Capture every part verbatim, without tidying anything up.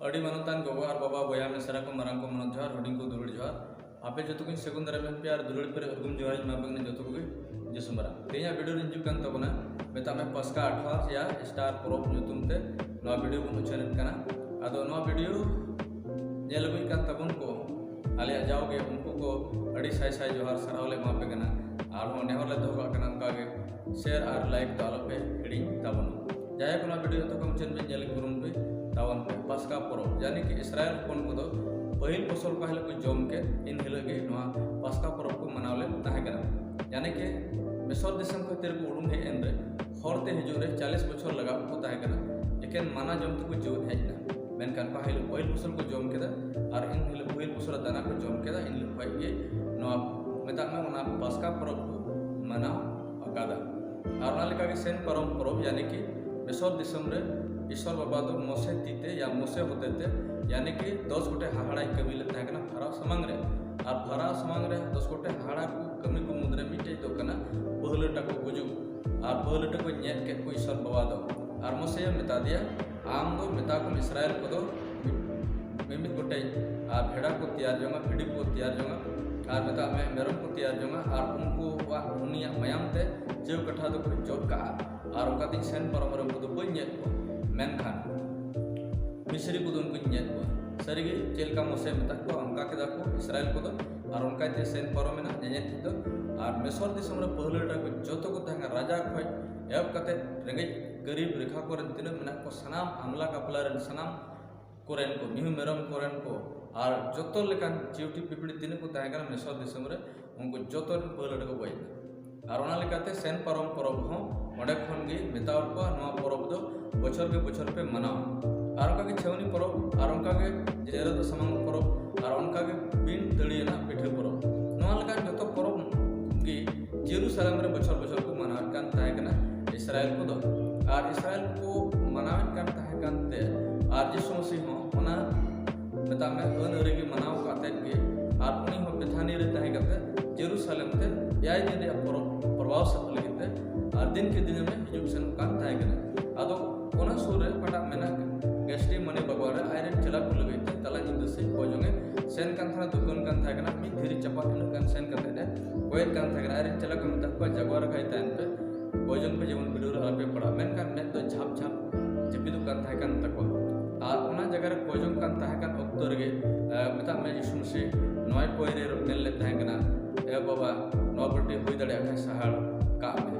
ᱟᱹᱰᱤ ᱢᱟᱱᱚᱛᱟᱱ ᱜᱚᱜᱚ ᱟᱨ ᱵᱟᱵᱟ, ᱵᱚᱭᱦᱟ ᱢᱤᱥᱨᱟ ᱠᱚ, ᱢᱟᱨᱟᱝ ᱠᱚ ᱢᱟᱱᱚᱛ ᱡᱚᱦᱟᱨ, ᱦᱩᱰᱤᱧ ᱠᱚ ᱫᱩᱞᱟᱹᱲ ᱡᱚᱦᱟᱨ᱾ ᱟᱯᱮ ᱡᱚᱛᱚ ᱠᱚᱧ ᱥᱟᱹᱜᱩᱱ ᱫᱟᱨᱟᱢᱮᱫ ᱯᱮᱭᱟ ᱟᱨ ᱫᱩᱞᱟᱹᱲ ᱯᱮᱨᱮᱡ ᱩᱨᱜᱩᱢ ᱡᱚᱦᱟᱨ ᱤᱧ ᱮᱢᱟ ᱯᱮ ᱠᱟᱱᱟ ᱡᱚᱛᱚ ᱠᱚᱜᱮ᱾ ᱡᱤᱥᱩ ᱢᱟᱨᱟᱝ᱾ ᱛᱮᱦᱮᱧᱟᱜ video ᱨᱮ ᱦᱤᱡᱩᱜ ᱠᱟᱱ ᱛᱟᱵᱚᱱᱟ, ᱢᱮᱛᱟᱜ ᱢᱮ ᱯᱟᱥᱠᱟ ᱟᱴᱷᱣᱟᱥ ᱭᱟ ᱥᱴᱟᱨ ᱯᱚᱨᱚᱵᱽ ᱧᱩᱛᱩᱢ ᱛᱮ ᱱᱚᱣᱟ video ᱵᱚᱱ ᱩᱪᱷᱟᱹᱱᱮᱫ ᱠᱟᱱᱟ᱾ ᱟᱫᱚ ᱱᱚᱣᱟ video ᱧᱮᱞ ᱟᱹᱜᱩᱭᱮᱫ ᱠᱟᱱ ᱛᱟᱵᱚᱱ ᱠᱚ, ᱟᱞᱮᱭᱟᱜ ᱡᱟᱣᱜᱮ ᱩᱱᱠᱩ ᱠᱚ ᱟᱹᱰᱤ ᱥᱟᱭ ᱥᱟᱭ ᱡᱚᱦᱟᱨ ᱥᱟᱨᱦᱟᱣ ᱞᱮ ᱮᱢᱟ ᱯᱮ ᱠᱟᱱᱟ᱾ ᱟᱨᱦᱚᱸ ᱱᱮᱦᱚᱨ ᱞᱮ ᱫᱚᱦᱚ ᱠᱟᱜ ᱠᱟᱱᱟ, ᱚᱱᱠᱟᱜᱮ share ᱟᱨ like ᱫᱚ ᱟᱞᱚᱯᱮ ᱦᱤᱲᱤᱧ ᱛᱟᱵᱚᱱᱟ᱾ ᱡᱟᱦᱟᱸᱭ ᱠᱚ ᱱᱚᱣᱟ video ᱡᱚᱛᱚ ᱠᱷᱚᱱ ᱢᱩᱪᱟᱹᱫ ᱵᱤᱱ ᱧᱮᱞ ᱠᱩᱨᱩᱢᱩᱴᱩᱭ ᱛᱟᱵᱚᱱ ᱯᱮ᱾ ᱯᱟᱥᱠᱟ ᱯᱚᱨᱚᱵᱽ, ᱭᱟᱱᱤ ᱠᱤ ᱤᱥᱨᱟᱭᱮᱞ ᱦᱚᱯᱚᱱ ᱠᱚᱫᱚ ᱯᱟᱹᱦᱤᱞ ᱯᱷᱚᱥᱚᱞ ᱚᱠᱟ ᱦᱤᱞᱳᱜ ᱠᱚ ᱡᱚᱢ ᱠᱮᱫ, ᱤᱱ ᱦᱤᱞᱳᱜ ᱜᱮ ᱱᱚᱣᱟ ᱯᱟᱥᱠᱟ ᱯᱚᱨᱚᱵᱽ ᱠᱚ ᱢᱟᱱᱟᱣ ᱞᱮᱫ ᱛᱟᱦᱮᱸ ᱠᱟᱱᱟ᱾ ᱭᱟᱱᱤ ᱠᱤ ᱢᱤᱥᱚᱨ ᱫᱤᱥᱚᱢ ᱠᱷᱚᱱ ᱛᱤᱨᱮ ᱠᱚ ᱩᱰᱩᱝ ᱦᱮᱡ ᱮᱱ ᱨᱮ, ᱦᱚᱨ ᱛᱮ ᱦᱤᱡᱩᱜ ᱨᱮ ᱪᱟᱞᱤᱥ ᱵᱚᱪᱷᱚᱨ ᱞᱟᱜᱟᱣ ᱠᱚ ᱛᱟᱦᱮᱸ ᱠᱟᱱᱟ, ᱮᱠᱮᱱ ᱢᱟᱱᱟ ᱡᱚᱢ ᱛᱮᱠᱚ ᱡᱤᱣᱮᱫ ᱦᱮᱡ ᱮᱱᱟ᱾ ᱢᱮᱱᱠᱷᱟᱱ ᱯᱟᱹᱦᱤᱞ, ᱯᱟᱹᱦᱤᱞ ᱯᱷᱚᱥᱚᱞ ᱠᱚ ᱡᱚᱢ ᱠᱮᱫᱟ, ᱟᱨ ᱤᱱ ᱦᱤᱞᱳᱜ ᱯᱟᱹᱦᱤᱞ ᱯᱷᱚᱥᱚᱞ ᱫᱟᱱᱟ ᱠᱚ ᱡᱚᱢ ᱠᱮᱫᱟ, ᱤᱱ ᱦᱤᱞᱳᱜ ᱠᱷᱚᱱ ᱜᱮ ᱱᱚᱣᱟ, ᱢᱮᱛᱟᱜ ᱢᱮ, ᱚᱱᱟ ᱯᱟᱥᱠᱟ ᱯᱚᱨᱚᱵᱽ ᱠᱚ ᱢᱟᱱᱟᱣ ᱟᱠᱟᱫᱟ᱾ ᱟᱨ ᱚᱱᱟ ᱞᱮᱠᱟᱜᱮ ᱥᱮᱱ ᱯᱟᱨᱚᱢ ᱯᱚᱨᱚᱵᱽ, ᱭᱟᱱᱤ ᱠᱤ ᱢᱤᱥᱚᱨ ᱫᱤᱥᱚᱢ ᱨᱮ ᱤᱥᱚᱨ ᱵᱟᱵᱟ ᱫᱚ ᱢᱚᱥᱮ ᱛᱤ ᱛᱮ ᱭᱟ ᱢᱚᱥᱮ ᱦᱚᱛᱮ ᱛᱮ, ᱭᱟᱱᱤ ᱠᱤ ᱫᱚᱥ ᱜᱚᱴᱮᱡ ᱦᱟᱦᱟᱲᱟᱭ ᱠᱟᱹᱢᱤ ᱞᱮᱫ ᱛᱟᱦᱮᱸ ᱠᱟᱱᱟ ᱯᱷᱟᱨᱟᱣ ᱥᱟᱢᱟᱝ ᱨᱮ᱾ ᱟᱨ ᱯᱷᱟᱨᱟᱣ ᱥᱟᱢᱟᱝ ᱨᱮ ᱫᱚᱥ ᱜᱚᱴᱮᱡ ᱦᱟᱦᱟᱲᱟ ᱠᱚ ᱠᱟᱹᱢᱤ ᱠᱚ ᱢᱩᱫᱽᱨᱮ ᱢᱤᱫᱴᱮᱡ ᱫᱚ ᱠᱟᱱᱟ ᱯᱟᱹᱦᱞᱟᱹ ᱴᱟᱠᱚ ᱜᱩᱡᱩᱜ᱾ ᱟᱨ ᱯᱟᱹᱦᱞᱟᱹ ᱴᱟᱠᱚ ᱧᱮᱫ ᱠᱮᱫ ᱠᱚ ᱤᱥᱚᱨ ᱵᱟᱵᱟ ᱫᱚ᱾ ᱟᱨ ᱢᱚᱥᱮᱭᱮ ᱢᱮᱛᱟ ᱫᱮᱭᱟ, ᱟᱢ ᱫᱚ ᱢᱮᱛᱟ ᱠᱚᱢ ᱤᱥᱨᱟᱭᱮᱞ ᱠᱚᱫᱚ ᱢᱤᱢᱤᱫ ᱜᱚᱴᱮᱡ ᱟᱨ ᱵᱷᱮᱰᱟ ᱠᱚ ᱛᱮᱭᱟᱨ ᱡᱚᱝᱟ, ᱵᱷᱤᱰᱤ ᱠᱚ ᱛᱮᱭᱟᱨ ᱡᱚᱝᱟ, ᱟᱨ ᱢᱮᱛᱟᱜ ᱢᱮ ᱢᱮᱨᱚᱢ ᱠᱚ ᱛᱮᱭᱟᱨ ᱡᱚᱝᱟ, ᱟᱨ ᱩᱱᱠᱩᱣᱟᱜ, ᱩᱱᱤᱭᱟᱜ ᱢᱟᱭᱟᱢ ᱛᱮ ᱡᱟᱹᱣ ᱠᱟᱴᱷᱟ ᱫᱚᱠᱚ ᱡᱚᱫ ᱠᱟᱜᱼᱟ᱾ ᱟᱨ ᱚᱱᱠᱟ ᱛᱤᱧ ᱥᱮᱱ ᱯᱟᱨᱚᱢ ᱨᱮ ᱩᱱᱠᱩ ᱫᱚ ᱵᱟᱹᱧ ᱧᱮᱫ ᱠᱚᱣᱟ, ᱢᱮᱱᱠᱷᱟᱱ ᱢᱤᱥᱨᱤ ᱠᱚᱫᱚ ᱩᱱᱠᱩᱧ ᱧᱮᱫ ᱠᱚᱣᱟ᱾ ᱥᱟᱹᱨᱤᱜᱮ ᱪᱮᱫ ᱞᱮᱠᱟ ᱢᱚᱥᱮ ᱢᱮᱛᱟᱫ ᱠᱚᱣᱟ, ᱚᱱᱠᱟ ᱠᱮᱫᱟ ᱠᱚ ᱤᱥᱨᱟᱭᱮᱞ ᱠᱚᱫᱚ᱾ ᱟᱨ ᱚᱱᱠᱟᱛᱮ ᱥᱮᱱ ᱯᱟᱨᱚᱢᱮᱱᱟ ᱧᱮᱧᱮᱞ ᱴᱷᱤᱠ ᱫᱚ᱾ ᱟᱨ ᱢᱤᱥᱚᱨ ᱫᱤᱥᱚᱢ ᱨᱮ ᱯᱟᱹᱦᱞᱟᱹ ᱴᱟᱠᱚ ᱡᱚᱛᱚ ᱠᱚ ᱛᱟᱦᱮᱸ ᱠᱟᱱᱟ, ᱨᱟᱡᱟ ᱠᱷᱚᱡ ᱮᱦᱚᱵ ᱠᱟᱛᱮ ᱨᱮᱸᱜᱮᱡ ᱜᱟᱹᱨᱤᱵ ᱨᱮᱠᱷᱟ ᱠᱚᱨᱮᱱ ᱛᱤᱱᱟᱹᱜ ᱢᱮᱱᱟᱜ ᱠᱚ, ᱥᱟᱱᱟᱢ ᱟᱢᱞᱟ ᱠᱟᱯᱞᱟ ᱨᱮᱱ ᱥᱟᱱᱟᱢ ᱠᱚᱨᱮᱱ ᱠᱚ, ᱢᱤᱦᱩ ᱢᱮᱨᱚᱢ ᱠᱚᱨᱮᱱ ᱠᱚ, ᱟᱨ ᱡᱚᱛᱚ ᱞᱮᱠᱟᱱ ᱪᱤᱣᱴᱤ ᱯᱤᱯᱲᱤ ᱛᱤᱱᱟᱹᱜ ᱠᱚ ᱛᱟᱦᱮᱸ ᱠᱟᱱᱟ ᱢᱤᱥᱚᱨ ᱫᱤᱥᱚᱢ ᱨᱮ, ᱩᱱᱠᱩ ᱡᱚᱛᱚ ᱨᱮᱱ ᱯᱟᱹᱦᱞᱟᱹ ᱴᱟᱠᱚ ᱜᱚᱡ ᱮᱱᱟ᱾ ᱟᱨ ᱚᱱᱟ ᱞᱮᱠᱟᱛᱮ ᱥᱮᱱ ᱯᱟᱨᱚᱢ ᱯᱚᱨᱚᱵᱽ ᱦᱚᱸ ᱚᱸᱰᱮ ᱠᱷᱚᱱ ᱜᱮ ᱢᱮᱛᱟᱣᱟᱫ ᱠᱚᱣᱟ, ᱱᱚᱣᱟ ᱯᱚᱨᱚᱵᱽ ᱫᱚ ᱵᱚᱪᱷᱚᱨ ᱜᱮ ᱵᱚᱪᱷᱚᱨ ᱯᱮ ᱢᱟᱱᱟᱣᱟ᱾ ᱟᱨ ᱚᱱᱠᱟ ᱜᱮ ᱪᱷᱟᱹᱣᱱᱤ ᱯᱚᱨᱚᱵᱽ, ᱟᱨ ᱚᱱᱠᱟ ᱜᱮ ᱡᱮᱨᱮᱫ ᱥᱟᱢᱟᱝ ᱯᱚᱨᱚᱵᱽ, ᱟᱨ ᱚᱱᱠᱟ ᱜᱮ ᱵᱤᱱ ᱛᱟᱹᱲᱤᱭᱟᱹᱱᱟᱜ ᱯᱤᱴᱷᱟᱹ ᱯᱚᱨᱚᱵᱽ᱾ ᱱᱚᱣᱟ ᱞᱮᱠᱟᱱ ᱡᱚᱛᱚ ᱯᱚᱨᱚᱵᱽ ᱜᱮ ᱡᱮᱨᱩᱥᱟᱞᱮᱢ ᱨᱮ ᱵᱚᱪᱷᱚᱨ ᱵᱚᱪᱷᱚᱨ ᱠᱚ ᱢᱟᱱᱟᱣᱮᱫ ᱠᱟᱱ ᱛᱟᱦᱮᱸ ᱠᱟᱱᱟ ᱤᱥᱨᱟᱭᱮᱞ ᱠᱚᱫᱚ᱾ ᱟᱨ ᱤᱥᱨᱟᱭᱮᱞ ᱠᱚ ᱢᱟᱱᱟᱣᱮᱫ ᱠᱟᱱ ᱛᱟᱦᱮᱸ ᱠᱟᱱᱛᱮ, ᱟᱨ ᱡᱤᱥᱩ ᱢᱟᱹᱥᱤ ᱦᱚᱸ ᱚᱱᱟ, ᱢᱮᱛᱟᱜ ᱢᱮ, ᱟᱹᱱ ᱟᱹᱨᱤ ᱜᱮ ᱢᱟᱱᱟᱣ ᱠᱟᱛᱮᱫ ᱜᱮ, ᱟᱨ ᱩᱱᱤ ᱦᱚᱸ ᱵᱮᱛᱷᱟᱱᱤ ᱨᱮ ᱛᱟᱦᱮᱸ ᱠᱟᱛᱮ ᱡᱮᱨᱩᱥᱟᱞᱮᱢ ᱛᱮ ᱮᱭᱟᱭ ᱫᱤᱱ ᱨᱮᱭᱟᱜ ᱯᱚᱨᱚᱵᱽ ᱯᱨᱚᱵᱷᱟᱣ ᱥᱟᱹᱛ ᱞᱟᱹᱜᱤᱫ ᱛᱮ ᱟᱨ ᱫᱤᱱ ᱠᱮ ᱫᱤᱱ ᱮ ᱦᱤᱡᱩᱜ ᱥᱮᱱᱚᱜ ᱠᱟᱱ ᱛᱟᱦᱮᱸ ᱠᱟᱱᱟ᱾ ᱟᱫᱚ ᱚᱱᱟ ᱥᱩᱨ ᱨᱮ ᱚᱠᱟᱴᱟᱜ ᱢᱮᱱᱟᱜ ᱜᱮᱥᱴᱤᱢᱟᱱᱤ ᱵᱟᱜᱽᱣᱟᱱ ᱨᱮ ᱟᱡᱨᱮᱱ ᱩᱱᱟᱹᱜ ᱜᱟᱱ ᱥᱮᱱ ᱠᱟᱛᱮ ᱮ ᱠᱚᱭᱮᱫ ᱠᱟᱱ ᱛᱟᱦᱮᱸ ᱠᱟᱱᱟ᱾ ᱟᱡᱨᱮᱱ ᱪᱮᱞᱟ ᱠᱚ ᱢᱮᱛᱟᱜ ᱠᱚᱣᱟ, ᱡᱟᱜᱣᱟᱨ ᱠᱟᱭ ᱛᱟᱭᱚᱢ ᱯᱮ, ᱠᱚᱭ ᱡᱚᱝ ᱯᱮ, ᱡᱮᱢᱚᱱ ᱵᱤᱰᱟᱹᱣ ᱨᱮ ᱟᱞᱚᱯᱮ ᱯᱟᱲᱟᱜ᱾ ᱢᱮᱱᱠᱷᱟᱱ ᱢᱮᱫ ᱫᱚ ᱡᱷᱟᱯ ᱡᱷᱟᱯ ᱡᱟᱹᱯᱤᱫᱚᱜ ᱠᱟᱱ ᱛᱟᱦᱮᱸ ᱠᱟᱱ ᱛᱟᱠᱚᱣᱟ᱾ ᱟᱨ ᱚᱱᱟ ᱡᱟᱭᱜᱟ ᱨᱮ ᱠᱚᱭ ᱡᱚᱝ ᱠᱟᱱ ᱛᱟᱦᱮᱸ ᱠᱟᱱ ᱚᱠᱛᱚ ᱨᱮᱜᱮ, ᱮ, ᱢᱮᱛᱟᱜ ᱢᱮ, ᱡᱤᱥᱩ ᱢᱟᱹᱥᱤ ᱱᱚᱣᱟᱭ ᱠᱚᱭ ᱨᱮ ᱢᱮᱱ ᱞᱮᱫ ᱛᱟᱦᱮᱸ ᱠᱟᱱᱟ, "ᱮ ᱵᱟᱵᱟ, ᱱᱚᱣᱟ ᱵᱟᱹᱴᱤ ᱦᱩᱭ ᱫᱟᱲᱮᱭᱟᱜ ᱠᱷᱟᱱ ᱥᱟᱦᱟᱲ ᱠᱟᱜ ᱢᱮ,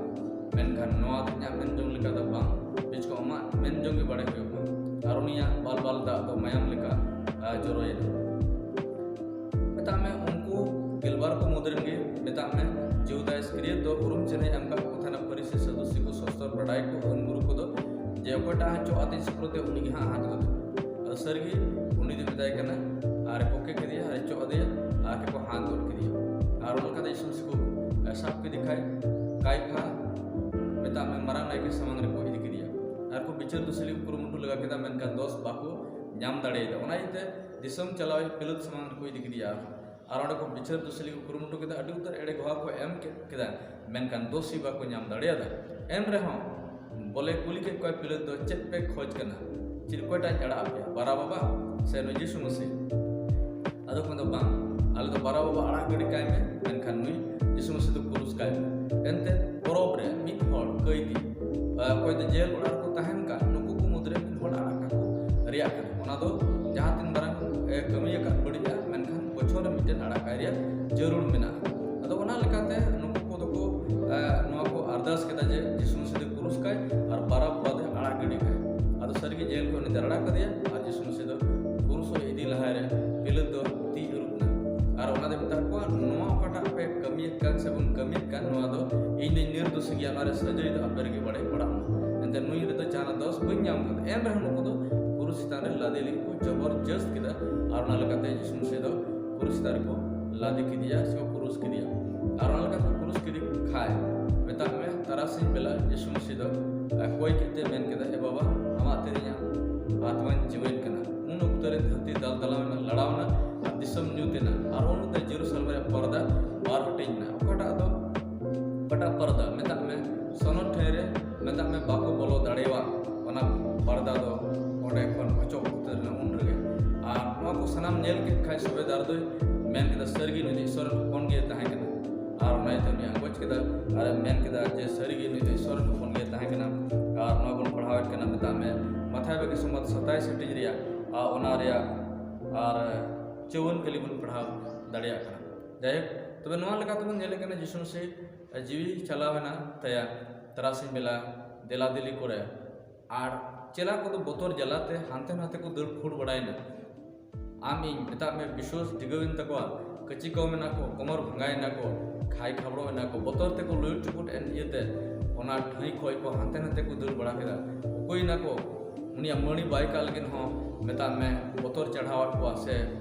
ᱢᱮᱱᱠᱷᱟᱱ ᱱᱚᱣᱟ ᱫᱚ ᱤᱧᱟᱹᱜ ᱢᱮᱱ ᱡᱚᱝ ᱞᱮᱠᱟ ᱫᱚ ᱵᱟᱝ, ᱵᱤᱪᱠᱚᱢ ᱟᱢᱟᱜ ᱢᱮᱱ ᱡᱚᱝ ᱜᱮ ᱵᱟᱲᱮ ᱦᱩᱭᱩᱜ ᱢᱟ᱾" ᱟᱨ ᱩᱱᱤᱭᱟᱜ ᱵᱟᱞ ᱵᱟᱞ ᱫᱟᱜ ᱫᱚ ᱢᱟᱭᱟᱢ ᱞᱮᱠᱟ, ᱟ, ᱡᱚᱨᱚᱭᱮᱱᱟ᱾ ᱢᱮᱛᱟᱜ ᱢᱮ, ᱩᱱᱠᱩ ᱜᱮᱞᱵᱟᱨ ᱠᱚ ᱢᱩᱫᱽ ᱨᱮᱱ ᱜᱮ, ᱢᱮᱛᱟᱜ ᱢᱮ, ᱡᱤᱦᱩᱫᱟ ᱤᱥᱠᱟᱨᱤᱭᱚᱛ ᱫᱚ ᱩᱨᱩᱢ ᱪᱤᱱᱦᱟᱹᱭ ᱮᱢ ᱠᱟᱜ ᱠᱚ ᱛᱟᱦᱮᱱᱟ ᱯᱷᱟᱹᱨᱤᱥᱤ, ᱥᱟᱫᱩᱥᱤ ᱠᱚ, ᱥᱚᱥᱛᱚᱨ ᱵᱟᱰᱟᱭ ᱠᱚ, ᱟᱹᱱ ᱜᱩᱨᱩ ᱠᱚᱫᱚ, ᱡᱮ ᱚᱠᱚᱭᱴᱟᱜ ᱦᱟᱸᱜ ᱪᱚᱜ ᱟᱛᱮᱧ ᱥᱩᱯᱨᱚᱛᱮ ᱩᱱᱤ ᱜᱮ ᱦᱟᱸᱜ ᱦᱟᱛ ᱜᱚᱫᱮ᱾ ᱟᱫᱚ ᱥᱟᱹᱨᱤᱜᱮ ᱩᱱᱤ ᱫᱚ ᱢᱮᱛᱟᱭ ᱠᱟᱱᱟ, ᱟᱨ ᱠᱚ ᱠᱮ ᱠᱮᱫᱮᱭᱟ, ᱟᱨ ᱪᱚᱜ ᱟᱫᱮᱭᱟ, ᱟᱨ ᱠᱚ ᱦᱟᱛ ᱜᱚᱫ ᱠᱮᱫᱮᱭᱟ᱾ ᱟᱨ ᱚᱱᱠᱟ ᱛᱮ ᱡᱤᱥᱩ ᱢᱟᱹᱥᱤ ᱠᱚ ᱥᱟᱵ ᱠᱮᱫᱮ ᱠᱷᱟᱡ, ᱠᱟᱭᱯᱷᱟ, ᱢᱮᱛᱟᱜ ᱢᱮ, ᱢᱟᱨᱟᱝ ᱱᱟᱭᱠᱮ ᱥᱟᱢᱟᱝ ᱨᱮᱠᱚ ᱤᱫᱤ ᱠᱮᱫᱮᱭᱟ᱾ ᱟᱨ ᱠᱚ ᱵᱤᱪᱟᱹᱨ ᱫᱩᱥᱤ ᱞᱟᱹᱜᱤᱫ ᱠᱩᱨᱩᱢᱩᱴᱩ ᱞᱟᱜᱟ ᱠᱮᱫᱟ, ᱢᱮᱱᱠᱷᱟᱱ ᱫᱚᱥ ᱵᱟᱠᱚ ᱧᱟᱢ ᱫᱟᱲᱮᱭᱟᱫᱟ᱾ ᱚᱱᱟ ᱤᱭᱟᱹᱛᱮ ᱫᱤᱥᱚᱢ ᱪᱟᱞᱟᱣ ᱯᱤᱞᱟᱹᱛ ᱥᱟᱢᱟᱝ ᱨᱮᱠᱚ ᱤᱫᱤ ᱠᱮᱫᱮᱭᱟ᱾ ᱟᱨ ᱚᱸᱰᱮ ᱠᱚ ᱵᱤᱪᱟᱹᱨ ᱫᱩᱥᱤ ᱞᱟᱹᱜᱤᱫ ᱠᱩᱨᱩᱢᱩᱴᱩ ᱠᱮᱫᱟ, ᱟᱹᱰᱤ ᱩᱛᱟᱹᱨ ᱮᱲᱮ ᱜᱚᱦᱟ ᱠᱚ ᱮᱢ ᱠᱮᱫ, ᱠᱮᱫᱟ, ᱢᱮᱱᱠᱷᱟᱱ ᱫᱳᱥᱤ ᱵᱟᱠᱚ ᱧᱟᱢ ᱫᱟᱲᱮᱭᱟᱫᱟ᱾ ᱮᱱ ᱨᱮᱦᱚᱸ ᱵᱚᱞᱮ ᱠᱩᱞᱤ ᱠᱮᱫ ᱠᱚᱣᱟᱭ ᱯᱤᱞᱟᱹᱛ ᱫᱚ, "ᱪᱮᱫ ᱯᱮ ᱠᱷᱚᱡᱽ ᱠᱟᱱᱟ? ᱪᱮᱫ, ᱚᱠᱚᱭᱴᱟᱜ ᱤᱧ ᱟᱲᱟᱜ ᱟᱯᱮᱭᱟ? ᱵᱟᱨᱟᱵᱟ ᱥᱮ ᱱᱩᱭ ᱡᱤᱥᱩ ᱢᱟᱹᱥᱤ?" ᱟᱫᱚ ᱠᱚ ᱢᱮᱱᱫᱟ, "ᱵᱟᱝ, ᱟᱞᱮ ᱫᱚ ᱵᱟᱨᱟᱵᱟ ᱟᱲᱟᱜ ᱜᱤᱰᱤ ᱠᱟᱭ ᱢᱮ, ᱢᱮᱱᱠᱷᱟᱱ ᱱᱩᱭ ᱡᱤᱥᱩ ᱢᱟᱹᱥᱤ ᱫᱚ ᱠᱩᱨᱩᱥ ᱠᱟᱭ ᱢᱮ᱾" ᱮᱱᱛᱮ ᱯᱚᱨᱚᱵᱽ ᱨᱮ ᱢᱤᱫ ᱦᱚᱲ ᱠᱟᱹᱭᱫᱤ, ᱟ, ᱚᱠᱚᱭ ᱫᱚ ᱡᱮᱞ ᱚᱲᱟᱜ ᱨᱮᱠᱚ ᱛᱟᱦᱮᱱ ᱠᱟᱱ, ᱱᱩᱠᱩ ᱠᱚ ᱢᱩᱫᱽᱨᱮ ᱢᱤᱫ ᱦᱚᱲ ᱟᱲᱟᱜ ᱠᱟᱠᱚ ᱨᱮᱭᱟᱜ ᱠᱟᱱᱟ᱾ ᱚᱱᱟ ᱫᱚ ᱡᱟᱦᱟᱸ ᱛᱤᱱ ᱢᱟᱨᱟᱝ ᱮ ᱠᱟᱹᱢᱤ ᱟᱠᱟᱫ ᱵᱟᱹᱲᱤᱡᱼᱟ, ᱢᱮᱱᱠᱷᱟᱱ ᱵᱚᱪᱷᱚᱨ ᱨᱮ ᱢᱤᱫᱴᱮᱱ ᱟᱲᱟᱜ ᱠᱟᱭ ᱨᱮᱭᱟᱜ ᱡᱟᱹᱨᱩᱲ ᱢᱮᱱᱟᱜᱼᱟ᱾ ᱟᱫᱚ ᱚᱱᱟ ᱞᱮᱠᱟᱛᱮ ᱱᱩᱠᱩ ᱠᱚᱫᱚ ᱠᱚ, ᱮ, ᱱᱚᱣᱟ ᱠᱚ ᱟᱨᱫᱟᱥ ᱠᱮᱫᱟ ᱡᱮ ᱡᱤᱥᱩ ᱢᱟᱹᱥᱤ ᱫᱚ ᱠᱩᱨᱩᱥ ᱠᱟᱭ ᱟᱨ ᱵᱟᱨᱟᱵᱵᱟ ᱫᱚ ᱟᱲᱟᱜ ᱜᱤᱰᱤ ᱠᱟᱭ᱾ ᱟᱫᱚ ᱥᱟᱹᱨᱤᱜᱮ ᱡᱮᱞ ᱠᱷᱚᱱ ᱩᱱᱤ ᱫᱚ ᱟᱲᱟᱜ ᱠᱟᱫᱮᱭᱟ ᱟᱨ ᱡᱤᱥᱩ ᱢᱟᱹᱥᱤ ᱫᱚ ᱠᱩᱨᱩᱥ ᱤᱫᱤ ᱞᱟᱦᱟᱨᱮ ᱯᱤᱞᱟᱹᱛ ᱫᱚ ᱛᱤ ᱟᱹᱨᱩᱵ ᱮᱱᱟ᱾ ᱟᱨ ᱚᱱᱟ ᱫᱚ ᱢᱮᱛᱟᱜ ᱠᱚᱣᱟ, ᱱᱚᱣᱟ ᱚᱠᱟᱴᱟᱜ ᱯᱮ ᱠᱟᱹᱢᱤᱭᱮᱫ ᱠᱟᱱ ᱥᱮᱵᱚᱱ ᱠᱟᱹᱢᱤᱭᱮᱫ ᱠᱟᱱ, ᱱᱚᱣᱟ ᱫᱚ ᱤᱧ ᱫᱚᱧ ᱱᱤᱨᱫᱳᱥᱤ ᱜᱮᱭᱟ, ᱚᱱᱟ ᱨᱮ ᱥᱟᱹᱡᱟᱹᱭ ᱫᱚ ᱟᱯᱮ ᱨᱮᱜᱮ ᱵᱟᱲᱟᱭ ᱯᱟᱲᱟᱜ ᱢᱟ᱾ ᱮᱱᱛᱮ ᱱᱩᱭ ᱨᱮᱫᱚ ᱡᱟᱦᱟᱱᱟᱜ ᱫᱳᱥ ᱵᱟᱹᱧ ᱧᱟᱢ ᱠᱟᱫᱟ᱾ ᱮᱱ ᱨᱮᱦᱚᱸ ᱱᱩᱠᱩ ᱫᱚ ᱠᱩᱨᱩᱥ ᱪᱮᱛᱟᱱ ᱨᱮ ᱞᱟᱫᱮ ᱞᱟᱹᱜᱤᱫ ᱠᱚ ᱡᱚᱵᱚᱨᱡᱚᱥᱛ ᱠᱮᱫᱟ᱾ ᱟᱨ ᱚᱱᱟ ᱞᱮᱠᱟᱛᱮ ᱡᱤᱥᱩ ᱢᱟᱹᱥᱤ ᱫᱚ ᱠᱩᱨᱩᱥ ᱪᱮᱛᱟᱱ ᱨᱮᱠᱚ ᱞᱟᱫᱮ ᱠᱮᱫᱮᱭᱟ ᱥᱮ ᱠᱚ ᱠᱩᱨᱩᱥ ᱠᱮᱫᱮᱭᱟ᱾ ᱟᱨ ᱚᱱᱟ ᱞᱮᱠᱟ ᱠᱚ ᱠᱩᱨᱩᱥ ᱠᱮᱫᱮ ᱠᱷᱟᱡ, ᱢᱮᱛᱟᱜ ᱢᱮ, ᱛᱟᱨᱟᱥᱤᱧ ᱵᱮᱞᱟ ᱡᱤᱥᱩ ᱢᱟᱹᱥᱤ ᱫᱚ, ᱮ, ᱠᱚᱭ ᱠᱮᱫ ᱛᱮ ᱢᱮᱱ ᱠᱮᱫᱟ, "ᱮ ᱵᱟᱵᱟ, ᱟᱢᱟᱜ ᱛᱤᱨᱮ ᱤᱧᱟᱹᱜ ᱟᱛᱢᱟᱧ ᱡᱤᱣᱮᱫ ᱠᱟᱱᱟ᱾" ᱩᱱ ᱚᱠᱛᱚ ᱨᱮ ᱫᱷᱟᱹᱨᱛᱤ ᱫᱟᱞ ᱛᱟᱞᱟᱣ ᱮᱱᱟ, ᱞᱟᱲᱟᱣ ᱮᱱᱟ ᱟᱨ ᱫᱤᱥᱚᱢ ᱧᱩᱛ ᱮᱱᱟ᱾ ᱟᱨ ᱩᱱ ᱚᱠᱛᱚ ᱡᱮᱨᱩᱥᱟᱞᱮᱢ ᱨᱮᱭᱟᱜ ᱯᱚᱨᱫᱟ ᱵᱟᱨ ᱦᱟᱹᱴᱤᱧ ᱮᱱᱟ᱾ ᱚᱠᱟᱴᱟᱜ ᱫᱚ, ᱚᱠᱟᱴᱟᱜ ᱯᱚᱨᱫᱟ, ᱢᱮᱛᱟᱜ ᱢᱮ, ᱥᱚᱱᱚᱛ ᱴᱷᱟᱹᱭ ᱨᱮ, ᱢᱮᱛᱟᱜ ᱢᱮ, ᱵᱟᱠᱚ ᱵᱚᱞᱚ ᱫᱟᱲᱮᱭᱟᱜ, ᱚᱱᱟ ᱯᱚᱨᱫᱟ ᱫᱚ ᱚᱸᱰᱮ ᱠᱷᱚᱱ ᱚᱪᱚᱜ ᱩᱛᱟᱹᱨ ᱮᱱᱟ ᱩᱱ ᱨᱮᱜᱮ᱾ ᱟᱨ ᱱᱚᱣᱟ ᱠᱚ ᱥᱟᱱᱟᱢ ᱧᱮᱞ ᱠᱮᱫ ᱠᱷᱟᱡ ᱥᱩᱵᱮᱫᱟᱨ ᱫᱚᱭ ᱢᱮᱱ ᱠᱮᱫᱟ, ᱥᱟᱹᱨᱤᱜᱮ ᱱᱩᱭ ᱫᱚ ᱤᱥᱥᱚᱨ ᱨᱮᱱ ᱦᱚᱯᱚᱱ ᱜᱮ ᱛᱟᱦᱮᱸ ᱠᱟᱱᱟ᱾ ᱟᱨ ᱚᱱᱟ ᱤᱭᱟᱹᱛᱮ ᱩᱱᱤ ᱟᱸᱜᱚᱪ ᱠᱮᱫᱟ ᱟᱨ ᱮ ᱢᱮᱱ ᱠᱮᱫᱟ ᱡᱮ ᱥᱟᱹᱨᱤᱜᱮ ᱱᱩᱭ ᱫᱚ ᱤᱥᱥᱚᱨ ᱨᱮᱱ ᱦᱚᱯᱚᱱ ᱜᱮ ᱛᱟᱦᱮᱸ ᱠᱟᱱᱟ᱾ ᱟᱨ ᱱᱚᱣᱟ ᱵᱚᱱ ᱯᱟᱲᱦᱟᱣᱮᱫ ᱠᱟᱱᱟ, ᱢᱮᱛᱟᱜ ᱢᱮ, ᱢᱟᱛᱷᱟᱭ ᱵᱟᱹᱜᱤ ᱥᱚᱢᱵᱟᱫ ᱥᱟᱛᱟᱭ ᱥᱮᱴᱤᱝ ᱨᱮᱭᱟᱜ ᱟᱨ ᱚᱱᱟ ᱨᱮᱭᱟᱜ ᱟᱨ ᱪᱟᱹᱣᱟᱹᱱ ᱠᱟᱹᱞᱤ ᱵᱚᱱ ᱯᱟᱲᱦᱟᱣ ᱫᱟᱲᱮᱭᱟᱜ ᱠᱟᱱᱟ᱾ ᱡᱟᱭᱦᱳᱠ, ᱛᱚᱵᱮ ᱱᱚᱣᱟ ᱞᱮᱠᱟ ᱛᱮᱵᱚᱱ ᱧᱮᱞᱮᱫ ᱠᱟᱱᱟ, ᱡᱤᱥᱩ ᱢᱟᱹᱥᱤ ᱡᱤᱣᱤ ᱪᱟᱞᱟᱣ ᱮᱱᱟ ᱛᱟᱭᱟ ᱛᱟᱨᱟᱥᱤᱧ ᱵᱮᱞᱟ ᱫᱮᱞᱟ ᱫᱮᱞᱤ ᱠᱚᱨᱮ, ᱟᱨ ᱪᱮᱞᱟ ᱠᱚᱫᱚ ᱵᱚᱛᱚᱨ ᱡᱟᱞᱟᱛᱮ ᱦᱟᱱᱛᱮ ᱱᱟᱛᱮ ᱠᱚ ᱫᱟᱹᱲ ᱠᱷᱩᱲ ᱵᱟᱲᱟᱭᱮᱱᱟ᱾ ᱟᱢ ᱤᱧ, ᱢᱮᱛᱟᱜ ᱢᱮ, ᱵᱤᱥᱣᱟᱥ ᱰᱤᱜᱟᱹᱣᱮᱱ ᱛᱟᱠᱚᱣᱟ, ᱠᱟᱹᱪᱤ ᱠᱚᱢ ᱮᱱᱟ ᱠᱚ, ᱠᱚᱢᱚᱨ ᱵᱷᱟᱸᱜᱟᱭᱮᱱᱟ ᱠᱚ, ᱠᱷᱟᱭ ᱠᱷᱟᱵᱽᱲᱚ ᱮᱱᱟ ᱠᱚ, ᱵᱚᱛᱚᱨ ᱛᱮᱠᱚ ᱞᱩᱭᱩᱴ ᱪᱩᱯᱩᱴ ᱮᱱ ᱤᱭᱟᱹᱛᱮ ᱚᱱᱟ ᱴᱷᱟᱹᱭ ᱠᱷᱚᱡ ᱠᱚ ᱦᱟᱱᱛᱮ ᱱᱟᱛᱮ ᱠᱚ ᱫᱟᱹᱲ ᱵᱟᱲᱟ ᱠᱮᱫᱟ, ᱩᱠᱩᱭᱮᱱᱟ ᱠᱚ᱾ ᱩᱱᱤᱭᱟᱜ ᱢᱟᱹᱲᱤ ᱵᱟᱭ ᱠᱟᱜ ᱞᱟᱹᱜᱤᱫ ᱦᱚᱸ, ᱢᱮᱛᱟᱜ ᱢᱮ, ᱵᱚᱛᱚᱨ ᱪᱟᱲᱦᱟᱣᱟᱫ ᱠᱚᱣᱟ ᱥᱮ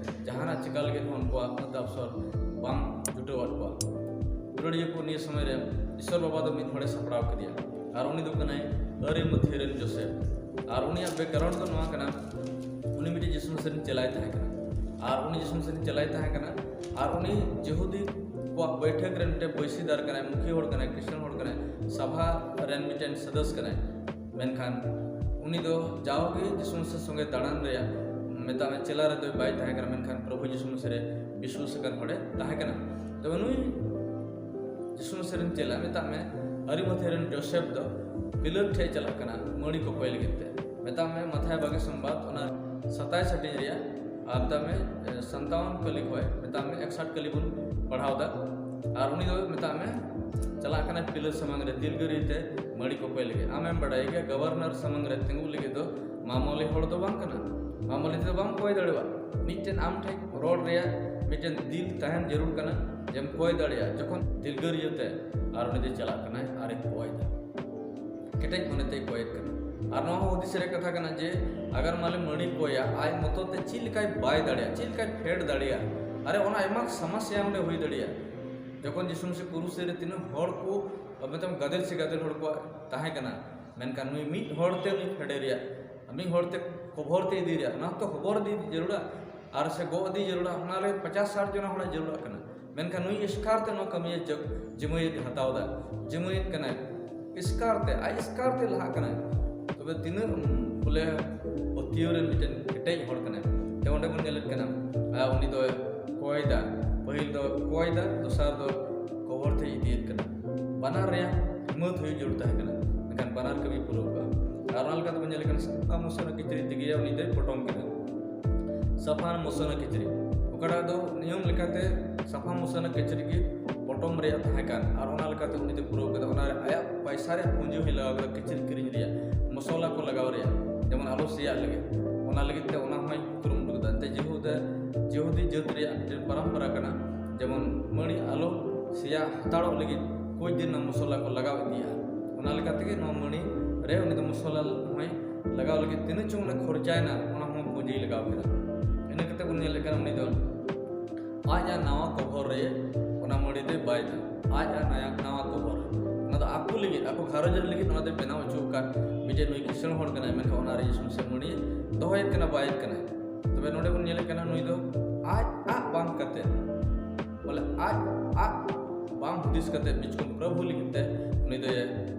ᱡᱟᱦᱟᱱᱟᱜ ᱪᱤᱠᱟ ᱞᱟᱹᱜᱤᱫ ᱦᱚᱸ ᱩᱱᱠᱩᱣᱟᱜ ᱩᱱᱟᱹᱜ ᱫᱚ ᱟᱵᱥᱚᱨ ᱵᱟᱝ ᱡᱩᱴᱟᱹᱣᱟᱫ ᱠᱚᱣᱟ᱾ ᱫᱩᱞᱟᱹᱲᱤᱭᱟᱹ ᱠᱚ, ᱱᱤᱭᱟᱹ ᱥᱚᱢᱚᱭ ᱨᱮ ᱤᱥᱥᱚᱨ ᱵᱟᱵᱟ ᱫᱚ ᱢᱤᱫ ᱦᱚᱲᱮ ᱥᱟᱯᱲᱟᱣ ᱠᱮᱫᱮᱭᱟ, ᱟᱨ ᱩᱱᱤ ᱫᱚ ᱠᱟᱱᱟᱭ ᱟᱹᱨᱤᱢᱟᱹᱛᱷᱤᱭᱟᱹ ᱨᱮᱱ ᱡᱳᱥᱮᱯ᱾ ᱟᱨ ᱩᱱᱤᱭᱟᱜ ᱵᱮᱠᱜᱨᱟᱣᱩᱱᱰ ᱫᱚ ᱱᱚᱣᱟ ᱠᱟᱱᱟ, ᱩᱱᱤ ᱢᱤᱫᱴᱤᱡ ᱡᱤᱥᱩ ᱢᱟᱹᱥᱤ ᱨᱮᱱ ᱪᱮᱞᱟᱭ ᱛᱟᱦᱮᱸ ᱠᱟᱱᱟ᱾ ᱟᱨ ᱩᱱᱤ ᱡᱤᱥᱩ ᱢᱟᱹᱥᱤ ᱨᱮᱱ ᱪᱮᱞᱟᱭ ᱛᱟᱦᱮᱸ ᱠᱟᱱᱟ᱾ ᱟᱨ ᱩᱱᱤ ᱡᱤᱦᱩᱫᱤ ᱠᱚᱣᱟᱜ ᱵᱟᱹᱭᱴᱷᱟᱹᱠ ᱨᱮᱱ ᱢᱤᱫᱴᱮᱱ ᱵᱟᱹᱭᱥᱤᱫᱟᱨ ᱠᱟᱱᱟᱭ, ᱢᱩᱠᱷᱤᱭᱟᱹ ᱦᱚᱲ ᱠᱟᱱᱟᱭ, ᱠᱷᱨᱤᱥᱴᱟᱱ ᱦᱚᱲ ᱠᱟᱱᱟᱭ, ᱥᱟᱵᱷᱟ ᱨᱮᱱ ᱢᱤᱫᱴᱮᱱ ᱥᱚᱫᱚᱥ ᱠᱟᱱᱟᱭ᱾ ᱢᱮᱱᱠᱷᱟᱱ ᱩᱱᱤ ᱫᱚ ᱡᱟᱣᱜᱮ ᱡᱤᱥᱩ ᱢᱟᱹᱥᱤ ᱥᱚᱸᱜᱮ ᱫᱟᱬᱟᱱ ᱨᱮᱭᱟᱜ, ᱢᱮᱛᱟᱜ ᱢᱮ, ᱪᱮᱞᱟ ᱨᱮᱫᱚᱭ ᱵᱟᱭ ᱛᱟᱦᱮᱸ ᱠᱟᱱᱟ, ᱢᱮᱱᱠᱷᱟᱱ ᱯᱨᱚᱵᱷᱩ ᱡᱤᱥᱩ ᱢᱟᱹᱥᱤ ᱨᱮ ᱵᱤᱥᱣᱟᱥ ᱟᱠᱟᱱ ᱦᱚᱲᱮ ᱛᱟᱦᱮᱸ ᱠᱟᱱᱟ᱾ ᱛᱚᱵᱮ ᱱᱩᱭ ᱡᱤᱥᱩ ᱢᱟᱹᱥᱤ ᱨᱮᱱ ᱪᱮᱞᱟ, ᱢᱮᱛᱟᱜ ᱢᱮ, ᱟᱹᱨᱤᱢᱟᱹᱛᱷᱤᱭᱟᱹ ᱨᱮᱱ ᱡᱳᱥᱮᱯ ᱫᱚ ᱯᱤᱞᱟᱹᱛ ᱴᱷᱮᱡ ᱪᱟᱞᱟᱜ ᱠᱟᱱᱟ ᱢᱟᱹᱲᱤ ᱠᱚᱠᱚᱭ ᱞᱟᱹᱜᱤᱫ ᱛᱮ᱾ ᱢᱮᱛᱟᱜ ᱢᱮ, ᱢᱟᱛᱷᱟᱭ ᱵᱟᱜᱮ ᱥᱚᱢᱵᱟᱫ, ᱚᱱᱟ ᱥᱟᱛᱟᱭ ᱥᱮᱴᱤᱝ ᱨᱮᱭᱟᱜ, ᱟᱨ ᱢᱮᱛᱟᱜ ᱢᱮ, ᱮ, ᱥᱟᱱᱛᱟᱣᱚᱱ ᱠᱟᱹᱞᱤ ᱠᱷᱚᱡ, ᱢᱮᱛᱟᱜ ᱢᱮ, ᱮᱠᱥᱟᱴ ᱠᱟᱹᱞᱤ ᱵᱚᱱ ᱯᱟᱲᱦᱟᱣ ᱫᱟ᱾ ᱟᱨ ᱩᱱᱤ ᱫᱚ, ᱢᱮᱛᱟᱜ ᱢᱮ, ᱪᱟᱞᱟᱜ ᱠᱟᱱᱟᱭ ᱯᱤᱞᱟᱹᱛ ᱥᱟᱢᱟᱝ ᱨᱮ ᱫᱤᱞᱜᱟᱹᱨᱤ ᱛᱮ ᱢᱟᱹᱲᱤ ᱠᱚᱠᱚᱭ ᱞᱟᱹᱜᱤᱫ᱾ ᱟᱢᱮᱢ ᱵᱟᱰᱟᱭ ᱜᱮᱭᱟ, ᱜᱚᱵᱷᱚᱨᱱᱚᱨ ᱥᱟᱢᱟᱝ ᱨᱮ ᱛᱤᱸᱜᱩ ᱞᱟᱹᱜᱤᱫ ᱫᱚ ᱢᱟᱢᱚᱞᱤ ᱦᱚᱲ ᱫᱚ ᱵᱟᱝ ᱠᱟᱱᱟ᱾ ᱢᱟᱢᱚᱞᱤ ᱛᱮᱫᱚ ᱵᱟᱢ ᱠᱚᱭ ᱫᱟᱲᱮᱭᱟᱜᱼᱟ᱾ ᱢᱤᱫᱴᱮᱱ ᱟᱢ ᱴᱷᱮᱡ ᱨᱚᱲ ᱨᱮᱭᱟᱜ ᱢᱤᱫᱴᱮᱱ ᱫᱤᱞ ᱛᱟᱦᱮᱱ ᱡᱟᱹᱨᱩᱲ ᱠᱟᱱᱟ, ᱡᱮᱢ ᱠᱚᱭ ᱫᱟᱲᱮᱭᱟᱜᱼᱟ᱾ ᱡᱚᱠᱷᱚᱱ ᱫᱤᱞᱜᱟᱹᱨᱤᱭᱟᱹ ᱛᱮ ᱟᱨ ᱩᱱᱤ ᱫᱚᱭ ᱪᱟᱞᱟᱜ ᱠᱟᱱᱟᱭ ᱟᱨᱮ ᱠᱚᱭ ᱫᱟ, ᱠᱮᱴᱮᱡ ᱢᱚᱱᱮ ᱛᱮᱭ ᱠᱚᱭᱮᱫ ᱠᱟᱱᱟ᱾ ᱟᱨ ᱱᱚᱣᱟ ᱦᱚᱸ ᱦᱩᱫᱤᱥ ᱨᱮᱭᱟᱜ ᱠᱟᱛᱷᱟ ᱠᱟᱱᱟ ᱡᱮ ᱟᱜᱟᱨ ᱢᱟᱞᱮ ᱢᱟᱹᱲᱤ ᱠᱚᱭᱟ, ᱟᱡ ᱢᱚᱛᱚ ᱛᱮ ᱪᱮᱫ ᱞᱮᱠᱟᱭ ᱵᱟᱭ ᱫᱟᱲᱮᱭᱟᱜᱼᱟ, ᱪᱮᱫ ᱞᱮᱠᱟᱭ ᱯᱷᱮᱰ ᱫᱟᱲᱮᱭᱟᱜᱼᱟ? ᱟᱨᱮ, ᱚᱱᱟ ᱟᱭᱢᱟ ᱥᱚᱢᱚᱥᱥᱟ ᱚᱸᱰᱮ ᱦᱩᱭ ᱫᱟᱲᱮᱭᱟᱜᱼᱟ᱾ ᱡᱚᱠᱷᱚᱱ ᱡᱤᱥᱩ ᱢᱟᱹᱥᱤ ᱠᱩᱨᱩᱥ ᱨᱮ ᱛᱤᱱᱟᱹᱜ ᱦᱚᱲ ᱠᱚ, ᱢᱮᱛᱟᱜ ᱢᱮ, ᱜᱟᱫᱮᱞ ᱥᱮ ᱜᱟᱫᱮᱞ ᱦᱚᱲ ᱠᱚ ᱛᱟᱦᱮᱸ ᱠᱟᱱᱟ, ᱢᱮᱱᱠᱷᱟᱱ ᱱᱩᱭ ᱢᱤᱫ ᱦᱚᱲ ᱛᱮ ᱩᱱᱤ ᱯᱷᱮᱰᱮ ᱨᱮᱭᱟᱜ, ᱢᱤᱫ ᱦᱚᱲ ᱛᱮ ᱠᱚᱵᱷᱚᱨ ᱛᱮ ᱤᱫᱤ ᱨᱮᱭᱟᱜ, ᱚᱱᱟ ᱦᱚᱸᱛᱚ ᱦᱚᱵᱚᱨ ᱤᱫᱤ ᱡᱟᱹᱨᱩᱲᱟ, ᱟᱨ ᱥᱮ ᱜᱚᱜ ᱤᱫᱤ ᱡᱟᱹᱨᱩᱲᱟ, ᱚᱱᱟ ᱨᱮ ᱯᱚᱪᱟᱥ ᱥᱟᱴ ᱡᱚᱱᱟ ᱦᱚᱲᱟᱜ ᱡᱟᱹᱨᱩᱲᱟᱜ ᱠᱟᱱᱟ᱾ ᱢᱮᱱᱠᱷᱟᱱ ᱱᱩᱭ ᱮᱥᱠᱟᱨ ᱛᱮ ᱱᱚᱣᱟ ᱠᱟᱹᱢᱤᱭᱮ ᱡᱟᱹ-, ᱡᱤᱢᱟᱹᱭᱮᱫ ᱦᱟᱛᱟᱣ ᱫᱟ, ᱡᱤᱢᱟᱹᱭᱮᱫ ᱠᱟᱱᱟᱭ, ᱮᱥᱠᱟᱨ ᱛᱮ, ᱟᱡ ᱮᱥᱠᱟᱨ ᱛᱮ ᱞᱟᱦᱟᱜ ᱠᱟᱱᱟᱭ᱾ ᱛᱚᱵᱮ ᱛᱤᱱᱟᱹᱜ, ᱩᱢ, ᱵᱚᱞᱮ ᱯᱟᱹᱛᱭᱟᱹᱣ ᱨᱮᱱ ᱢᱤᱫᱴᱮᱱ ᱠᱮᱴᱮᱡ ᱦᱚᱲ ᱠᱟᱱᱟᱭ᱾ ᱛᱮ ᱚᱸᱰᱮ ᱵᱚᱱ ᱧᱮᱞᱮᱫ ᱠᱟᱱᱟ, ᱟᱨ ᱩᱱᱤ ᱫᱚ ᱠᱚᱭᱫᱟ, ᱯᱟᱹᱦᱤᱞ ᱫᱚ ᱠᱚᱭᱫᱟ, ᱫᱚᱥᱟᱨ ᱫᱚ ᱠᱚᱵᱷᱚᱨ ᱛᱮ ᱤᱫᱤᱭᱮᱫ ᱠᱟᱱᱟ᱾ ᱵᱟᱱᱟᱨ ᱨᱮᱭᱟᱜ ᱦᱤᱢᱟᱹᱛ ᱦᱩᱭ ᱡᱟᱹᱨᱩᱲ ᱛᱟᱦᱮᱸ ᱠᱟᱱᱟ, ᱢᱮᱱᱠᱷᱟᱱ ᱵᱟᱱᱟᱨ ᱠᱟᱹᱢᱤ ᱯᱩᱨᱟᱹᱣ ᱠᱚᱜᱼᱟ᱾ ᱟᱨ ᱚᱱᱟ ᱞᱮᱠᱟᱛᱮ ᱵᱚᱱ ᱧᱮᱞᱮᱫ ᱠᱟᱱᱟ ᱥᱟᱯᱷᱟ ᱢᱩᱥᱟᱹᱱᱟ ᱠᱤᱪᱨᱤᱡ ᱛᱮᱜᱮ ᱩᱱᱤ ᱫᱚᱭ ᱯᱚᱴᱚᱢ ᱠᱮᱫᱟ᱾ ᱥᱟᱯᱷᱟ ᱢᱩᱥᱟᱹᱱᱟ ᱠᱤᱪᱨᱤᱡ, ᱚᱠᱟᱴᱟᱜ ᱫᱚ ᱱᱤᱭᱚᱢ ᱞᱮᱠᱟᱛᱮ ᱥᱟᱯᱷᱟ ᱢᱩᱥᱟᱹᱱᱟ ᱠᱤᱪᱨᱤᱡ ᱜᱮ ᱯᱚᱴᱚᱢ ᱨᱮᱭᱟᱜ ᱛᱟᱦᱮᱸ ᱠᱟᱱ, ᱟᱨ ᱚᱱᱟ ᱞᱮᱠᱟᱛᱮ ᱩᱱᱤ ᱫᱚᱭ ᱯᱩᱨᱟᱹᱣ ᱠᱮᱫᱟ᱾ ᱚᱱᱟ ᱨᱮ ᱟᱭᱟᱜ ᱯᱟᱭᱥᱟ ᱨᱮᱭᱟᱜ ᱯᱩᱸᱡᱤ ᱦᱚᱸᱭ ᱞᱟᱜᱟᱣ ᱠᱮᱫᱟ, ᱠᱤᱪᱨᱤᱡ ᱠᱤᱨᱤᱧ ᱨᱮᱭᱟᱜ, ᱢᱚᱥᱞᱟ ᱠᱚ ᱞᱟᱜᱟᱣ ᱨᱮᱭᱟᱜ, ᱡᱮᱢᱚᱱ ᱟᱞᱚ ᱥᱮᱭᱟᱜ ᱞᱟᱹᱜᱤᱫ, ᱚᱱᱟ ᱞᱟᱹᱜᱤᱫ ᱛᱮ ᱚᱱᱟ ᱦᱚᱸᱭ ᱠᱩᱨᱩᱢᱩᱴᱩ ᱠᱮᱫᱟ᱾ ᱮᱱᱛᱮ ᱡᱤᱦᱩᱫᱟ, ᱡᱤᱦᱩᱫᱤ ᱡᱟᱹᱛ ᱨᱮᱭᱟᱜ ᱢᱤᱫᱴᱮᱱ ᱯᱚᱨᱚᱢᱯᱚᱨᱟ ᱠᱟᱱᱟ, ᱡᱮᱢᱚᱱ ᱢᱟᱹᱲᱤ ᱟᱞᱚ ᱥᱮᱭᱟ ᱦᱟᱛᱟᱲᱚᱜ ᱞᱟᱹᱜᱤᱫ ᱠᱩᱪ ᱫᱤᱱ ᱱᱚᱣᱟ ᱢᱚᱥᱞᱟ ᱠᱚ ᱞᱟᱜᱟᱣ ᱤᱫᱤᱭᱟ᱾ ᱚᱱᱟ ᱞᱮᱠᱟ ᱛᱮᱜᱮ ᱱᱚᱣᱟ ᱢᱟᱹᱲᱤ ᱨᱮ ᱩᱱᱤ ᱫᱚ ᱢᱚᱥᱞᱟ ᱦᱚᱸᱭ ᱞᱟᱜᱟᱣ ᱞᱟᱹᱜᱤᱫ ᱛᱤᱱᱟᱹᱜ ᱪᱚᱝ ᱚᱱᱟ ᱠᱷᱚᱨᱪᱟᱭᱮᱱᱟ, ᱚᱱᱟ ᱦᱚᱸ ᱯᱩᱸᱡᱤᱭ ᱞᱟᱜᱟᱣ ᱠᱮᱫᱟ᱾ ᱤᱱᱟᱹ ᱠᱟᱛᱮ ᱵᱚᱱ ᱧᱮᱞᱮᱫ ᱠᱟᱱᱟ ᱩᱱᱤ ᱫᱚ ᱟᱡ ᱟᱨ ᱱᱟᱣᱟ ᱠᱚᱵᱷᱚᱨ ᱨᱮ ᱚᱱᱟ ᱢᱟᱹᱲᱤ ᱫᱚᱭ ᱵᱟᱭ ᱫᱟ᱾ ᱟᱡ ᱟᱨ ᱱᱟᱭᱟ-, ᱱᱟᱣᱟ ᱠᱚᱵᱷᱚᱨ ᱨᱮ, ᱚᱱᱟ ᱫᱚ ᱟᱠᱚ ᱞᱟᱹᱜᱤᱫ, ᱟᱠᱚ ᱜᱷᱟᱨᱚᱸᱡᱽ ᱨᱮ ᱞᱟᱹᱜᱤᱫ ᱚᱱᱟ ᱫᱚᱭ ᱵᱮᱱᱟᱣ ᱦᱚᱪᱚ ᱟᱠᱟᱫ᱾ ᱢᱤᱫᱴᱮᱱ ᱱᱩᱭ ᱠᱤᱥᱟᱹᱬ ᱦᱚᱲ ᱠᱟᱱᱟᱭ, ᱢᱮᱱᱠᱷᱟᱱ ᱚᱱᱟ ᱨᱮ ᱥᱚᱝᱥᱟᱨ ᱢᱟᱹᱲᱤ ᱫᱚᱦᱚᱭᱮᱫ ᱠᱟᱱᱟ, ᱵᱟᱭᱮᱫ ᱠᱟᱱᱟᱭ᱾ ᱛᱚᱵᱮ ᱱᱚᱰᱮ ᱵᱚᱱ ᱧᱮᱞᱮᱫ ᱠᱟᱱᱟ ᱱᱩᱭ ᱫᱚ ᱟᱡ ᱟᱜ ᱵᱟᱝ ᱠᱟᱛᱮ, ᱵᱚᱞᱮ ᱟᱡ ᱟᱜ ᱵᱟᱝ ᱦᱩᱫᱤᱥ ᱠᱟᱛᱮ ᱵᱤᱪᱠᱚᱢ ᱯᱨᱚᱵᱷᱩ ᱞᱟᱹᱜᱤᱫ ᱛᱮ ᱩᱱᱤ ᱫᱚᱭ,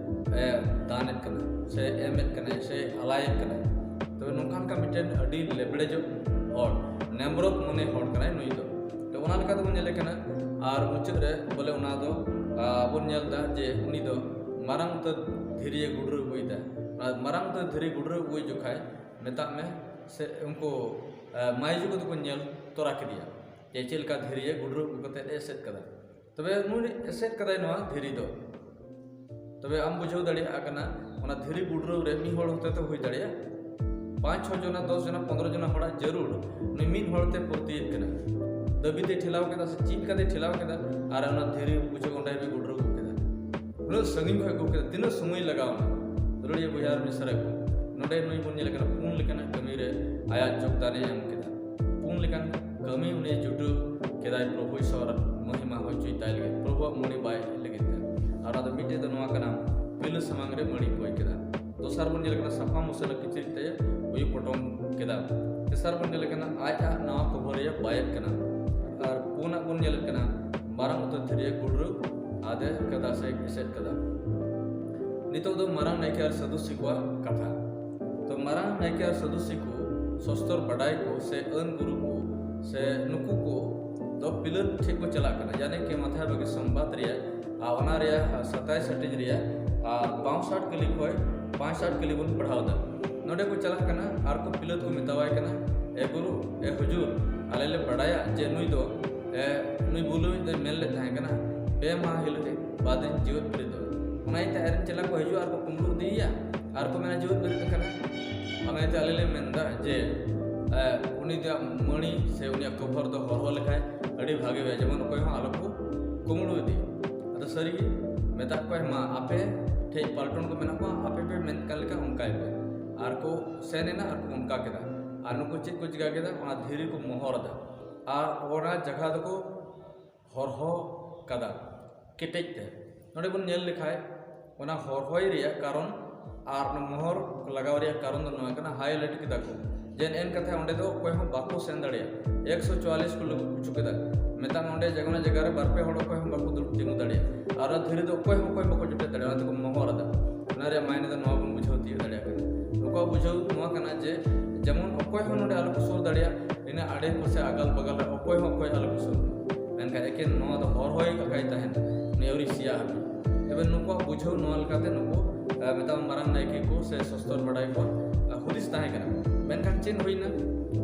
ᱮ, ᱫᱟᱱᱮᱫ ᱠᱟᱱᱟ, ᱥᱮ ᱮᱢᱮᱫ ᱠᱟᱱᱟᱭ, ᱥᱮ ᱟᱞᱟᱭᱮᱫ ᱠᱟᱱᱟᱭ᱾ ᱛᱚᱵᱮ ᱱᱚᱝᱠᱟ ᱞᱮᱠᱟ ᱢᱤᱫᱴᱮᱱ ᱟᱹᱰᱤ ᱞᱮᱵᱲᱮᱡᱚᱜ ᱦᱚᱲ, ᱱᱮᱢᱨᱚᱯ ᱢᱚᱱᱮ ᱦᱚᱲ ᱠᱟᱱᱟᱭ ᱱᱩᱭ ᱫᱚ᱾ ᱛᱚ ᱚᱱᱟ ᱞᱮᱠᱟ ᱛᱮᱵᱚᱱ ᱧᱮᱞᱮᱫ ᱠᱟᱱᱟ᱾ ᱟᱨ ᱢᱩᱪᱟᱹᱫ ᱨᱮ ᱵᱚᱞᱮ ᱚᱱᱟ ᱫᱚ, ᱟ, ᱵᱚᱱ ᱧᱮᱞ ᱮᱫᱟ ᱡᱮ ᱩᱱᱤ ᱫᱚ ᱢᱟᱨᱟᱝ ᱩᱛᱟᱹᱨ ᱫᱷᱤᱨᱤᱭᱮ ᱜᱩᱰᱨᱟᱹ ᱟᱹᱜᱩᱭᱮᱫᱟ᱾ ᱚᱱᱟ ᱢᱟᱨᱟᱝ ᱩᱛᱟᱹᱨ ᱫᱷᱤᱨᱤ ᱜᱩᱰᱨᱟᱹ ᱟᱹᱜᱩᱭ ᱡᱚᱠᱷᱟᱡ ᱢᱮᱛᱟᱜ ᱢᱮ ᱥᱮ ᱩᱱᱠᱩ, ᱟ, ᱢᱟᱹᱭᱡᱩ ᱠᱚᱫᱚ ᱠᱚ ᱧᱮᱞ ᱛᱚᱨᱟ ᱠᱮᱫᱮᱭᱟ ᱡᱮ ᱪᱮᱫ ᱞᱮᱠᱟ ᱫᱷᱤᱨᱤᱭᱮ ᱜᱩᱰᱨᱟᱹ ᱟᱹᱜᱩ ᱠᱟᱛᱮ ᱮ ᱮᱥᱮᱫ ᱠᱟᱫᱟ᱾ ᱛᱚᱵᱮ ᱱᱩᱭ ᱮᱥᱮᱫ ᱠᱟᱫᱟᱭ ᱱᱚᱣᱟ ᱫᱷᱤᱨᱤ ᱫᱚ᱾ ᱛᱚᱵᱮ ᱟᱢ ᱵᱩᱡᱷᱟᱹᱣ ᱫᱟᱲᱮᱭᱟᱜ ᱠᱟᱱᱟ, ᱚᱱᱟ ᱫᱷᱤᱨᱤ ᱜᱩᱰᱨᱟᱹᱣ ᱨᱮ ᱢᱤᱫ ᱦᱚᱲ ᱦᱚᱛᱮ ᱛᱮ ᱦᱩᱭ ᱫᱟᱲᱮᱭᱟᱜᱼᱟ, ᱯᱟᱸᱪ ᱪᱷᱚ ᱡᱚᱱᱟ, ᱫᱚᱥ ᱡᱚᱱᱟ, ᱯᱚᱱᱫᱽᱨᱚ ᱡᱚᱱᱟ ᱦᱚᱲᱟᱜ ᱡᱟᱹᱨᱩᱲ, ᱱᱩᱭ ᱢᱤᱫ ᱦᱚᱲ ᱛᱮ ᱯᱩᱨᱛᱤᱭᱮᱫ ᱠᱟᱱᱟ᱾ ᱫᱟᱹᱵᱤ ᱛᱮᱭ ᱴᱷᱮᱞᱟᱣ ᱠᱮᱫᱟ ᱥᱮ ᱪᱮᱫ ᱠᱟᱛᱮᱭ ᱴᱷᱮᱞᱟᱣ ᱠᱮᱫᱟ, ᱟᱨ ᱚᱱᱟ ᱫᱷᱤᱨᱤ ᱵᱩᱡᱷᱟᱹᱣ ᱚᱸᱰᱮ ᱜᱮ ᱜᱩᱰᱨᱟᱹᱣ ᱠᱮᱫᱟ᱾ ᱩᱱᱟᱹᱜ ᱥᱟᱺᱜᱤᱧ ᱠᱷᱚᱱ ᱟᱹᱜᱩ ᱠᱮᱫᱟ, ᱛᱤᱱᱟᱹᱜ ᱥᱚᱢᱚᱭ ᱞᱟᱜᱟᱣ ᱮᱱᱟ? ᱫᱩᱞᱟᱹᱲᱤᱭᱟᱹ ᱵᱚᱭᱦᱟ ᱟᱨ ᱢᱤᱥᱨᱟ ᱠᱚ, ᱱᱚᱰᱮ ᱱᱩᱭ ᱵᱚᱱ ᱧᱮᱞᱮ ᱠᱟᱱᱟ ᱯᱩᱱ ᱞᱮᱠᱟᱱᱟᱜ ᱠᱟᱹᱢᱤ ᱨᱮ ᱟᱭᱟᱜ ᱡᱳᱜᱽᱫᱟᱱᱮ ᱮᱢ ᱠᱮᱫᱟ᱾ ᱯᱩᱱ ᱞᱮᱠᱟᱱ ᱠᱟᱹᱢᱤ ᱩᱱᱤ ᱡᱩᱴᱟᱹᱣ ᱠᱮᱫᱟᱭ ᱯᱨᱚᱵᱷᱩ ᱤᱥᱚᱨ ᱢᱚᱦᱤᱢᱟ ᱦᱚᱪᱚᱭ ᱛᱟᱭ ᱞᱟᱹᱜᱤᱫ, ᱯᱨᱚᱵᱷᱩᱣᱟᱜ ᱢᱟᱹᱲᱤ ᱵᱟᱭ ᱞᱟᱹᱜᱤᱫ ᱛᱮ᱾ ᱟᱨ ᱚᱱᱟ ᱫᱚ ᱢᱤᱫᱴᱮᱡ ᱫᱚ ᱱᱚᱣᱟ ᱠᱟᱱᱟ, ᱯᱤᱞᱟᱹ ᱥᱟᱢᱟᱝ ᱨᱮ ᱢᱟᱹᱲᱤ ᱠᱚᱭ ᱠᱮᱫᱟ᱾ ᱫᱚᱥᱟᱨ ᱵᱚᱱ ᱧᱮᱞ ᱠᱟᱱᱟ ᱥᱟᱯᱷᱟ ᱢᱩᱥᱟᱹᱞᱟ ᱠᱤᱪᱨᱤᱡ ᱛᱮ ᱩᱭᱩ ᱯᱚᱴᱚᱢ ᱠᱮᱫᱟ᱾ ᱛᱮᱥᱟᱨ ᱵᱚᱱ ᱧᱮᱞ ᱠᱟᱱᱟ ᱟᱡ ᱟᱜ ᱱᱟᱣᱟ ᱠᱚᱵᱷᱚᱨᱤᱭᱟᱹ ᱵᱟᱭᱮᱫ ᱠᱟᱱᱟ᱾ ᱟᱨ ᱯᱩᱱᱟᱜ ᱵᱚᱱ ᱧᱮᱞᱮᱫ ᱠᱟᱱᱟ ᱢᱟᱨᱟᱝ ᱩᱛᱟᱹᱨ ᱫᱷᱤᱨᱤᱭᱟᱹ ᱜᱩᱰᱨᱟᱹ ᱟᱫᱮ ᱠᱟᱫᱟ ᱥᱮ ᱮᱥᱮᱫ ᱠᱟᱫᱟ᱾ ᱱᱤᱛᱚᱜ ᱫᱚ ᱢᱟᱨᱟᱝ ᱱᱟᱭᱠᱮ ᱟᱨ ᱥᱟᱹᱫᱩᱥᱤ ᱠᱚᱣᱟᱜ ᱠᱟᱛᱷᱟ᱾ ᱛᱚ ᱢᱟᱨᱟᱝ ᱱᱟᱭᱠᱮ ᱟᱨ ᱥᱟᱹᱫᱩᱥᱤ ᱠᱚ, ᱥᱚᱥᱛᱚᱨ ᱵᱟᱰᱟᱭ ᱠᱚ ᱥᱮ ᱟᱹᱱ ᱜᱩᱨᱩ ᱠᱚ ᱥᱮ ᱱᱩᱠᱩ ᱠᱚ ᱫᱚ ᱯᱤᱞᱟᱹᱛ ᱴᱷᱮᱡ ᱠᱚ ᱪᱟᱞᱟᱜ ᱠᱟᱱᱟ, ᱭᱟᱱᱤ ᱠᱤ ᱢᱟᱛᱷᱟᱭ ᱵᱟᱜᱤ ᱥᱚᱢᱵᱟᱫ ᱨᱮᱭᱟᱜ, ᱟᱨ ᱚᱱᱟ ᱨᱮᱭᱟᱜ ᱥᱟᱛᱟᱭᱤᱥ ᱦᱟᱹᱴᱤᱧ ᱨᱮᱭᱟᱜ, ᱟᱨ ᱵᱟᱣᱥᱟᱴ ᱠᱟᱹᱞᱤ ᱠᱷᱚᱡ ᱯᱟᱸᱪᱥᱟᱴ ᱠᱟᱹᱞᱤ ᱵᱚᱱ ᱯᱟᱲᱦᱟᱣ ᱮᱫᱟ᱾ ᱱᱚᱰᱮ ᱠᱚ ᱪᱟᱞᱟᱜ ᱠᱟᱱᱟ ᱟᱨ ᱠᱚ ᱯᱤᱞᱟᱹᱛ ᱠᱚ ᱢᱮᱛᱟᱣᱟᱭ ᱠᱟᱱᱟ, "ᱮ ᱜᱩᱨᱩ, ᱮ ᱦᱩᱡᱩᱨ, ᱟᱞᱮ ᱞᱮ ᱵᱟᱰᱟᱭᱟ ᱡᱮ ᱱᱩᱭ ᱫᱚ, ᱮ, ᱱᱩᱭ ᱵᱩᱞᱟᱹᱣᱤᱡ ᱫᱚᱭ ᱢᱮᱱ ᱞᱮᱫ ᱛᱟᱦᱮᱸ ᱠᱟᱱᱟ, ᱯᱮ ᱢᱟᱦᱟ ᱦᱤᱞᱳᱜ ᱵᱟᱫᱤᱧ ᱡᱤᱣᱮᱫ ᱵᱮᱨᱮᱫᱚᱜᱼᱟ᱾" ᱚᱱᱟ ᱤᱭᱟᱹᱛᱮ ᱟᱡᱨᱮᱱ ᱪᱮᱞᱟ ᱠᱚ ᱦᱤᱡᱩᱜᱼᱟ ᱟᱨ ᱠᱚ ᱠᱩᱢᱵᱽᱲᱩ ᱤᱫᱤᱭᱮᱭᱟ ᱟᱨ ᱠᱚ ᱢᱮᱱᱟ, "ᱡᱤᱣᱮᱫ ᱵᱮᱨᱮᱫ ᱟᱠᱟᱱᱟ᱾" ᱚᱱᱟ ᱤᱭᱟᱹᱛᱮ ᱟᱞᱮ ᱞᱮ ᱢᱮᱱᱫᱟ ᱡᱮ, ᱮ, ᱩᱱᱤ ᱫᱚ ᱢᱟᱹᱲᱤ ᱥᱮ ᱩᱱᱤᱭᱟᱜ ᱠᱚᱵᱷᱚᱨ ᱫᱚ ᱦᱚᱨᱦᱚ ᱞᱮᱠᱷᱟᱡ ᱟᱹᱰᱤ ᱵᱷᱟᱜᱮ ᱦᱩᱭᱩᱜᱼᱟ, ᱡᱮᱢᱚᱱ ᱚᱠᱚᱭ ᱦᱚᱸ ᱟᱞᱚ ᱠᱚ ᱠᱩᱢᱵᱽᱲᱩ ᱤᱫᱤ᱾ ᱟᱫᱚ ᱥᱟᱹᱨᱤᱜᱮ ᱢᱮᱛᱟᱜ ᱠᱚᱣᱟᱭ, "ᱢᱟ ᱟᱯᱮ ᱴᱷᱮᱡ ᱯᱟᱞᱴᱚᱱ ᱠᱚ ᱢᱮᱱᱟᱜ ᱠᱚᱣᱟ, ᱟᱯᱮ ᱯᱮ ᱢᱮᱱ ᱠᱟᱱ ᱞᱮᱠᱟ ᱚᱱᱠᱟᱭ ᱯᱮ᱾" ᱟᱨ ᱠᱚ ᱥᱮᱱ ᱮᱱᱟ ᱟᱨ ᱠᱚ ᱚᱱᱠᱟ ᱠᱮᱫᱟ᱾ ᱟᱨ ᱱᱩᱠᱩ ᱪᱮᱫ ᱠᱚ ᱪᱤᱠᱟ ᱠᱮᱫᱟ? ᱚᱱᱟ ᱫᱷᱤᱨᱤ ᱠᱚ ᱢᱚᱦᱚᱨ ᱮᱫᱟ ᱟᱨ ᱚᱱᱟ ᱡᱟᱭᱜᱟ ᱫᱚᱠᱚ ᱦᱚᱨᱦᱚ ᱠᱟᱫᱟ ᱠᱮᱴᱮᱡ ᱛᱮ᱾ ᱱᱚᱰᱮ ᱵᱚᱱ ᱧᱮᱞ ᱞᱮᱠᱷᱟᱡ, ᱚᱱᱟ ᱦᱚᱨᱦᱚᱭ ᱨᱮᱭᱟᱜ ᱠᱟᱨᱚᱱ ᱟᱨ ᱚᱱᱟ ᱢᱚᱦᱚᱨ ᱞᱟᱜᱟᱣ ᱨᱮᱭᱟᱜ ᱠᱟᱨᱚᱱ ᱫᱚ ᱱᱚᱣᱟ ᱠᱟᱱᱟ, highlight ᱠᱮᱫᱟ ᱠᱚ ᱡᱮ ᱮᱱ ᱠᱟᱛᱷᱟ ᱚᱸᱰᱮ ᱫᱚ ᱚᱠᱚᱭ ᱦᱚᱸ ᱵᱟᱠᱚ ᱥᱮᱱ ᱫᱟᱲᱮᱭᱟᱜᱼᱟ᱾ ᱮᱠᱥᱚ ᱪᱩᱣᱟᱞᱤᱥ ᱠᱚ ᱞᱟᱹᱜᱩ ᱦᱚᱪᱚ ᱠᱮᱫᱟ᱾ ᱢᱮᱛᱟᱜ ᱢᱮ ᱚᱸᱰᱮ ᱡᱟᱭᱜᱟ, ᱚᱱᱟ ᱡᱟᱭᱜᱟ ᱨᱮ ᱵᱟᱨ ᱯᱮ ᱦᱚᱲ ᱚᱠᱚᱭ ᱦᱚᱸ ᱵᱟᱠᱚ ᱫᱩᱲᱩᱵ ᱛᱤᱸᱜᱩ ᱫᱟᱲᱮᱭᱟᱜᱼᱟ᱾ ᱟᱨ ᱚᱱᱟ ᱫᱷᱤᱨᱤ ᱫᱚ ᱚᱠᱚᱭ ᱦᱚᱸ ᱚᱠᱚᱭ ᱵᱟᱠᱚ ᱡᱚᱴᱮᱫ ᱫᱟᱲᱮᱭᱟᱜᱼᱟ, ᱚᱱᱟ ᱛᱮᱠᱚ ᱢᱚᱦᱚᱨ ᱮᱫᱟ᱾ ᱚᱱᱟ ᱨᱮᱭᱟᱜ ᱢᱟᱭᱱᱮ ᱫᱚ ᱱᱚᱣᱟ ᱵᱚᱱ ᱵᱩᱡᱷᱟᱹᱣ ᱛᱤᱭᱳᱜ ᱫᱟᱲᱮᱭᱟᱜ ᱠᱟᱱᱟ᱾ ᱱᱩᱠᱩᱣᱟᱜ ᱵᱩᱡᱷᱟᱹᱣ ᱱᱚᱣᱟ ᱠᱟᱱᱟ ᱡᱮ ᱡᱮᱢᱚᱱ ᱚᱠᱚᱭ ᱦᱚᱸ ᱱᱚᱰᱮ ᱟᱞᱚ ᱠᱚ ᱥᱩᱨ ᱫᱟᱲᱮᱭᱟᱜ, ᱤᱱᱟᱹ ᱟᱲᱮ ᱯᱟᱥᱮ ᱟᱜᱟᱞ ᱵᱟᱜᱟᱞ ᱨᱮ ᱚᱠᱚᱭ ᱦᱚᱸ ᱚᱠᱚᱭ ᱟᱞᱚ ᱠᱚ ᱥᱩᱨ᱾ ᱢᱮᱱᱠᱷᱟᱱ ᱮᱠᱮᱱ ᱱᱚᱣᱟ ᱫᱚ ᱦᱚᱨᱦᱚᱭ ᱟᱠᱟᱭ ᱛᱟᱦᱮᱱ, ᱩᱱᱤ ᱟᱹᱣᱨᱤ ᱥᱮᱭᱟ ᱦᱟᱹᱵᱤᱡ᱾ ᱛᱚᱵᱮ ᱱᱩᱠᱩᱣᱟᱜ ᱵᱩᱡᱷᱟᱹᱣ ᱱᱚᱣᱟ ᱞᱮᱠᱟᱛᱮ ᱱᱩᱠᱩ, ᱮ, ᱢᱮᱛᱟᱜ ᱢᱮ ᱢᱟᱨᱟᱝ ᱱᱟᱭᱠᱮ ᱠᱚ ᱥᱮ ᱥᱚᱥᱛᱚᱨ ᱵᱟᱰᱟᱭ ᱠᱚᱣᱟᱜ, ᱮ, ᱦᱩᱫᱤᱥ ᱛᱟᱦᱮᱸ ᱠᱟᱱᱟ᱾ ᱢᱮᱱᱠᱷᱟᱱ ᱪᱮᱫ ᱦᱩᱭᱱᱟ?